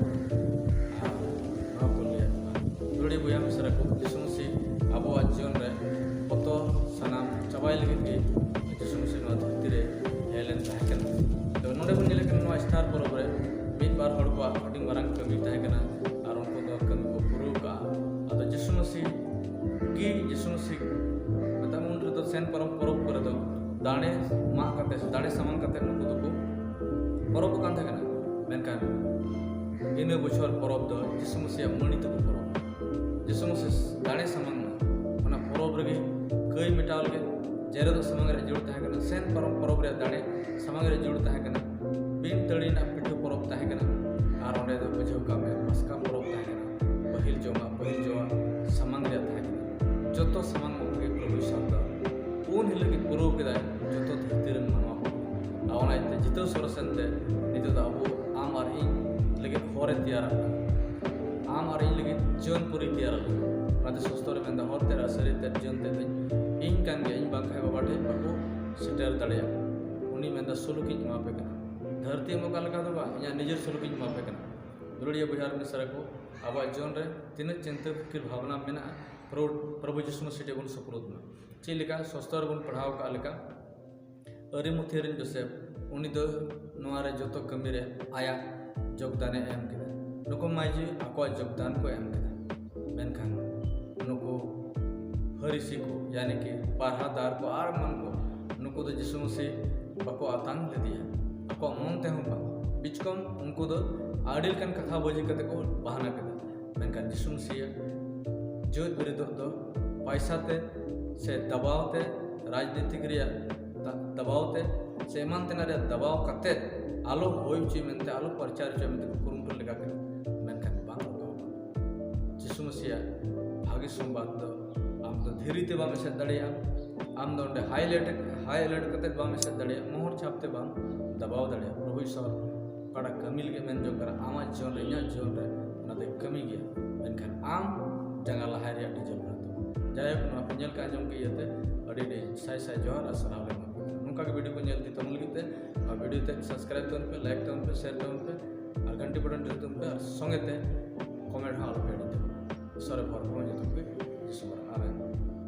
ᱞᱟᱹᱜᱤᱫ ᱜᱮ ᱡᱤᱥᱩ ᱢᱟᱹᱥᱤ ᱱᱚᱣᱟ ᱫᱷᱟᱹᱨᱛᱤ ᱨᱮ ᱦᱮᱡ ᱞᱮᱱ ᱛᱟᱦᱮᱸ ᱠᱟᱱᱟ᱾ ᱛᱚ ᱱᱚᱰᱮ ᱵᱚᱱ ᱧᱮᱞᱮᱫ ᱠᱟᱱᱟ, ᱱᱚᱣᱟ ᱤᱥᱴᱟᱨ ᱯᱚᱨᱚᱵᱽ ᱨᱮ ᱢᱤᱫ ᱵᱟᱨ ᱦᱚᱲ ᱠᱚᱣᱟᱜ ᱟᱹᱰᱤ ᱢᱟᱨᱟᱝ ᱠᱟᱹᱢᱤ ᱛᱟᱦᱮᱸ ᱠᱟᱱᱟ ᱟᱨ ᱩᱱᱠᱩ ᱫᱚ ᱠᱟᱹᱢᱤ ᱠᱚ ᱯᱩᱨᱟᱹᱣ ᱠᱟᱜᱼᱟ᱾ ᱟᱫᱚ ᱡᱤᱥᱩ ᱢᱟᱹᱥᱤ ᱜᱮ, ᱡᱤᱥᱩ ᱢᱟᱹᱥᱤ ᱢᱮᱛᱟᱜ ᱢᱮ, ᱩᱱ ᱨᱮᱫᱚ ᱥᱮᱱ ᱯᱟᱨᱚᱢ ᱯᱚᱨᱚᱵᱽ ᱠᱚᱨᱮ ᱫᱚ ᱫᱟᱲᱮ ᱢᱟᱜ ᱠᱟᱛᱮ ᱥᱮ ᱫᱟᱲᱮ ᱥᱟᱢᱟᱝ ᱠᱟᱛᱮ ᱱᱩᱠᱩ ᱫᱚᱠᱚ ᱯᱚᱨᱚᱵᱚᱜ ᱠᱟᱱ ᱛᱟᱦᱮᱸ ᱠᱟᱱᱟ᱾ ᱢᱮᱱᱠᱷᱟᱱ ᱤᱱᱟᱹ ᱵᱚᱪᱷᱚᱨ ᱯᱚᱨᱚᱵᱽ ᱫᱚ ᱡᱤᱥᱩ ᱢᱟᱹᱥᱤᱭᱟᱜ ᱢᱟᱹᱲᱤ ᱛᱮᱠᱚ ᱯᱚᱨᱚᱵᱽ᱾ ᱡᱤᱥᱩ ᱢᱟᱹᱥᱤ ᱫᱟᱲᱮ ᱥᱟᱢᱟᱝ ᱮᱱᱟ᱾ ᱚᱱᱟ ᱯᱚᱨᱚᱵᱽ ᱨᱮᱜᱮ ᱠᱟᱹᱭ ᱢᱮᱴᱟᱣ ᱞᱟᱹᱜᱤᱫ, ᱡᱮᱨᱮᱫᱚᱜ ᱥᱟᱢᱟᱝ ᱨᱮ ᱡᱟᱹᱨᱩᱲ ᱛᱟᱦᱮᱸ ᱠᱟᱱᱟ, ᱥᱮᱱ ᱯᱟᱨᱚᱢ ᱯᱚᱨᱚᱵᱽ ᱨᱮᱭᱟᱜ ᱫᱟᱲᱮ ᱥᱟᱢᱟᱝ ᱨᱮ ᱡᱟᱹᱨᱩᱲ ᱛᱟᱦᱮᱸ ᱠᱟᱱᱟ, ᱵᱤᱱ ᱛᱟᱹᱲᱤ ᱨᱮᱱᱟᱜ ᱯᱤᱴᱷᱟᱹ ᱯᱚᱨᱚᱵᱽ ᱛᱟᱦᱮᱸ ᱠᱟᱱᱟ, ᱟᱨ ᱚᱸᱰᱮ ᱫᱚ ᱵᱩᱡᱷᱟᱹᱣ ᱠᱟᱜ ᱢᱮ ᱯᱟᱥᱠᱟ ᱯᱚᱨᱚᱵᱽ ᱛᱟᱦᱮᱸ ᱠᱟᱱᱟ, ᱯᱟᱹᱦᱤᱞ ᱡᱚᱢᱟᱜ ᱯᱟᱹᱦᱤᱞ ᱡᱚᱢᱟᱜ ᱥᱟᱢᱟᱝ ᱨᱮᱭᱟᱜ ᱛᱟᱦᱮᱸ ᱠᱟᱱᱟ᱾ ᱡᱚᱛᱚ ᱥᱟᱢᱟᱝ ᱢᱚᱛᱚ ᱜᱮ ᱯᱨᱚᱵᱷᱩ ᱤᱥᱚᱨ ᱫᱚ ᱩᱱ ᱦᱤᱞᱳᱜ ᱜᱮ ᱯᱩᱨᱟᱹᱣ ᱠᱮᱫᱟᱭ ᱡᱚᱛᱚ ᱫᱷᱟᱹᱨᱛᱤ ᱨᱮᱱ ᱢᱟᱱᱣᱟ ᱠᱚ᱾ ᱟᱨ ᱚᱱᱟ ᱤᱭᱟᱹᱛᱮ ᱡᱤᱛᱟᱹᱣ ᱥᱚᱨᱮᱥ ᱮᱱᱛᱮ ᱱᱤᱛᱚᱜ ᱫᱚ ᱟᱵᱚ ᱟᱢ ᱟᱨ ᱤᱧ ᱞᱟᱹᱜᱤᱫ ᱦᱚᱨᱮ ᱛᱮᱭᱟᱨ ᱟᱠᱟᱫᱟ᱾ ᱟᱢ ᱟᱨ ᱤᱧ ᱞᱟᱹᱜᱤᱫ ᱡᱤᱭᱚᱱ ᱯᱩᱨᱤ ᱛᱮᱭᱟᱨ ᱟᱠᱟᱫᱟ᱾ ᱚᱱᱟᱛᱮ ᱥᱚᱥᱛᱚ ᱨᱮ ᱢᱮᱱᱫᱟ, ᱦᱚᱨ ᱛᱮ ᱟᱨ ᱥᱟᱹᱨᱤ ᱛᱮ ᱡᱤᱭᱚᱱ ᱛᱮ ᱤᱧ ᱠᱟᱱ ᱜᱮᱭᱟ, ᱤᱧ ᱵᱟᱝᱠᱷᱟᱱ ᱵᱟᱵᱟ ᱴᱷᱮᱱ ᱵᱟᱠᱚ ᱥᱮᱴᱮᱨ ᱫᱟᱲᱮᱭᱟᱜᱼᱟ᱾ ᱩᱱᱤ ᱢᱮᱱᱫᱟ, ᱥᱩᱞᱩᱠ ᱤᱧ ᱮᱢᱟ ᱯᱮ ᱠᱟᱱᱟ᱾ ᱫᱷᱟᱹᱨᱛᱤ ᱮᱢᱚᱜ ᱠᱟᱱ ᱞᱮᱠᱟ ᱫᱚ ᱵᱟᱝ, ᱤᱧᱟᱹᱜ ᱱᱤᱡᱮᱨ ᱥᱩᱞᱩᱠ ᱤᱧ ᱮᱢᱟ ᱯᱮ ᱠᱟᱱᱟ᱾ ᱫᱩᱞᱟᱹᱲᱤᱭᱟᱹ ᱵᱚᱭᱦᱟ ᱟᱨ ᱢᱤᱥᱨᱟ ᱠᱚ, ᱟᱵᱚᱣᱟᱜ ᱡᱤᱭᱚᱱ ᱨᱮ ᱛᱤᱱᱟᱹᱜ ᱪᱤᱱᱛᱟᱹ ᱯᱷᱤᱠᱤᱨ ᱵᱷᱟᱵᱽᱱᱟ ᱢᱮᱱᱟᱜᱼᱟ, ᱯᱨᱚ-, ᱯᱨᱚᱵᱷᱩ ᱡᱤᱥᱩ ᱢᱟᱹᱥᱤ ᱴᱷᱮᱱ ᱵᱚᱱ ᱥᱩᱯᱨᱩᱫ ᱢᱟ᱾ ᱪᱮᱫ ᱞᱮᱠᱟ ᱥᱚᱥᱛᱚ ᱨᱮᱵᱚᱱ ᱯᱟᱲᱦᱟᱣ ᱟᱠᱟᱫ ᱞᱮᱠᱟ, ᱟᱹᱨᱤᱢᱩᱛᱷᱤᱭᱟᱹ ᱨᱮᱱ ᱡᱳᱥᱮᱯ, ᱩᱱᱤ ᱫᱚ ᱱᱚᱣᱟ ᱨᱮ ᱡᱚᱛᱚ ᱠᱟᱹᱢᱤ ᱨᱮ ᱟᱭᱟᱜ ᱡᱳᱜᱽᱫᱟᱱᱮ ᱮᱢ ᱠᱮᱫᱟ᱾ ᱱᱩᱠᱩ ᱢᱟᱹᱡᱷᱤ ᱟᱠᱚᱣᱟᱜ ᱡᱳᱜᱽᱫᱟᱱ ᱠᱚ ᱮᱢ ᱠᱮᱫᱟ, ᱢᱮᱱᱠᱷᱟᱱ ᱱᱩᱠᱩ ᱯᱷᱟᱹᱨᱤᱥᱤ ᱠᱚ, ᱭᱟᱱᱤ ᱠᱤ ᱯᱟᱨᱦᱟᱫᱟᱨ ᱠᱚ ᱟᱨ ᱮᱢᱟᱱ ᱠᱚ, ᱱᱩᱠᱩ ᱫᱚ ᱡᱤᱥᱩ ᱢᱟᱹᱥᱤ ᱵᱟᱠᱚ ᱟᱛᱟᱝ ᱞᱮᱫᱮᱭᱟ ᱟᱠᱚᱣᱟᱜ ᱢᱚᱱ ᱛᱮᱦᱚᱸ ᱵᱟᱝ᱾ ᱵᱤᱪᱠᱚᱢ ᱩᱱᱠᱩ ᱫᱚ ᱟᱹᱰᱤ ᱞᱮᱠᱟᱱ ᱠᱟᱛᱷᱟ ᱵᱟᱹᱡᱤ ᱠᱟᱛᱮ ᱠᱚ ᱵᱟᱦᱟᱱᱟ ᱠᱮᱫᱟ᱾ ᱢᱮᱱᱠᱷᱟᱱ ᱡᱤᱥᱩ ᱢᱟᱹᱥᱤᱭᱟᱜ ᱡᱟᱹᱛ ᱵᱤᱨᱩᱫᱷᱚᱜ ᱫᱚ ᱯᱟᱭᱥᱟ ᱛᱮ ᱥᱮ ᱫᱟᱵᱟᱣ ᱛᱮ, ᱨᱟᱡᱽᱱᱤᱛᱤᱠ ᱨᱮᱭᱟᱜ ᱫᱟ-, ᱫᱟᱵᱟᱣ ᱛᱮ ᱥᱮ ᱮᱢᱟᱱ ᱛᱮᱱᱟᱜ ᱨᱮᱭᱟᱜ ᱫᱟᱵᱟᱣ ᱠᱟᱛᱮ ᱟᱞᱚ ᱦᱩᱭ ᱦᱚᱪᱚᱭ ᱢᱮᱱᱛᱮ, ᱟᱞᱚ ᱯᱨᱚᱪᱟᱨ ᱦᱚᱪᱚᱭ ᱢᱮᱱᱛᱮ ᱠᱚ ᱠᱩᱨᱩᱢᱩᱴᱩ ᱞᱮᱠᱟ ᱠᱮᱫᱟ, ᱢᱮᱱᱠᱷᱟᱱ ᱵᱟᱝ ᱞᱟᱜᱟᱣ ᱠᱟᱱᱟ᱾ ᱡᱤᱥᱩ ᱢᱟᱹᱥᱤᱭᱟᱜ ᱵᱷᱟᱹᱜᱤ ᱥᱚᱢᱵᱟᱫ ᱫᱚ ᱟᱢ ᱫᱚ ᱫᱷᱤᱨᱤ ᱛᱮ ᱵᱟᱢ ᱮᱥᱮᱫ ᱫᱟᱲᱮᱭᱟᱜᱼᱟ, ᱟᱢ ᱫᱚ ᱚᱸᱰᱮ highlight, highlight ᱠᱟᱛᱮ ᱵᱟᱢ ᱮᱥᱮᱫ ᱫᱟᱲᱮᱭᱟᱜᱼᱟ, ᱢᱚᱦᱚᱨ ᱪᱷᱟᱯ ᱛᱮ ᱵᱟᱢ ᱫᱟᱵᱟᱣ ᱫᱟᱲᱮᱭᱟᱜᱼᱟ᱾ ᱯᱨᱚᱵᱷᱩ ᱤᱥᱚᱨ ᱚᱠᱟᱴᱟᱜ ᱠᱟᱹᱢᱤ ᱞᱟᱹᱜᱤᱫ ᱢᱮᱱ ᱡᱚᱝ ᱠᱟᱱᱟ ᱟᱢᱟᱜ ᱡᱤᱭᱚᱱ ᱨᱮ, ᱤᱧᱟᱹᱜ ᱡᱤᱭᱚᱱ ᱨᱮ, ᱚᱱᱟ ᱫᱚᱭ ᱠᱟᱹᱢᱤ ᱜᱮᱭᱟ᱾ ᱢᱮᱱᱠᱷᱟᱱ ᱟᱢ ᱡᱟᱸᱜᱟ ᱞᱟᱦᱟᱭ ᱨᱮᱭᱟᱜ ᱰᱤᱡᱮᱞ ᱢᱮᱱᱟᱜ ᱛᱟᱢᱟ᱾ ᱡᱟᱭᱦᱳᱠ, ᱱᱚᱣᱟ ᱠᱚ ᱧᱮᱞ ᱠᱟᱜ ᱟᱸᱡᱚᱢ ᱠᱮᱫ ᱤᱭᱟᱹᱛᱮ ᱟᱹᱰᱤ ᱟᱹᱰᱤ ᱥᱟᱭ ᱥᱟᱭ ᱡᱚᱦᱟᱨ ᱟᱨ ᱥᱟᱨᱦᱟᱣ ᱞᱮ ᱮᱢᱟ ᱯᱮ ᱠᱟᱱᱟ᱾ ᱱᱚᱝᱠᱟ ᱜᱮ video ᱠᱚ ᱧᱮᱞ ᱤᱫᱤ ᱛᱟᱵᱚᱱ ᱞᱟᱹᱜᱤᱫ ᱛᱮ ᱱᱚᱣᱟ video ᱛᱮ subscribe ᱛᱟᱵᱚᱱ ᱯᱮ, like ᱛᱟᱵᱚᱱ ᱯᱮ, share ᱛᱟᱵᱚᱱ ᱯᱮ ᱟᱨ ᱜᱷᱟᱱᱴᱤ button ᱴᱤᱯ ᱛᱟᱵᱚᱱ ᱯᱮ ᱟᱨ ᱥᱚᱸᱜᱮ ᱛᱮ comment ᱦᱚᱸ ᱟᱞᱚ ᱯᱮ ᱟᱹᱲᱤᱥ ᱛᱟᱵᱚᱱᱟ᱾ ᱤᱥᱚᱨᱮ ᱵᱷᱚᱨ ᱠᱚ ᱡᱚᱛᱚ ᱠᱚᱜᱮ ᱡᱤᱥᱩ ᱵᱟᱨᱟ᱾ ᱟᱢᱮᱱ᱾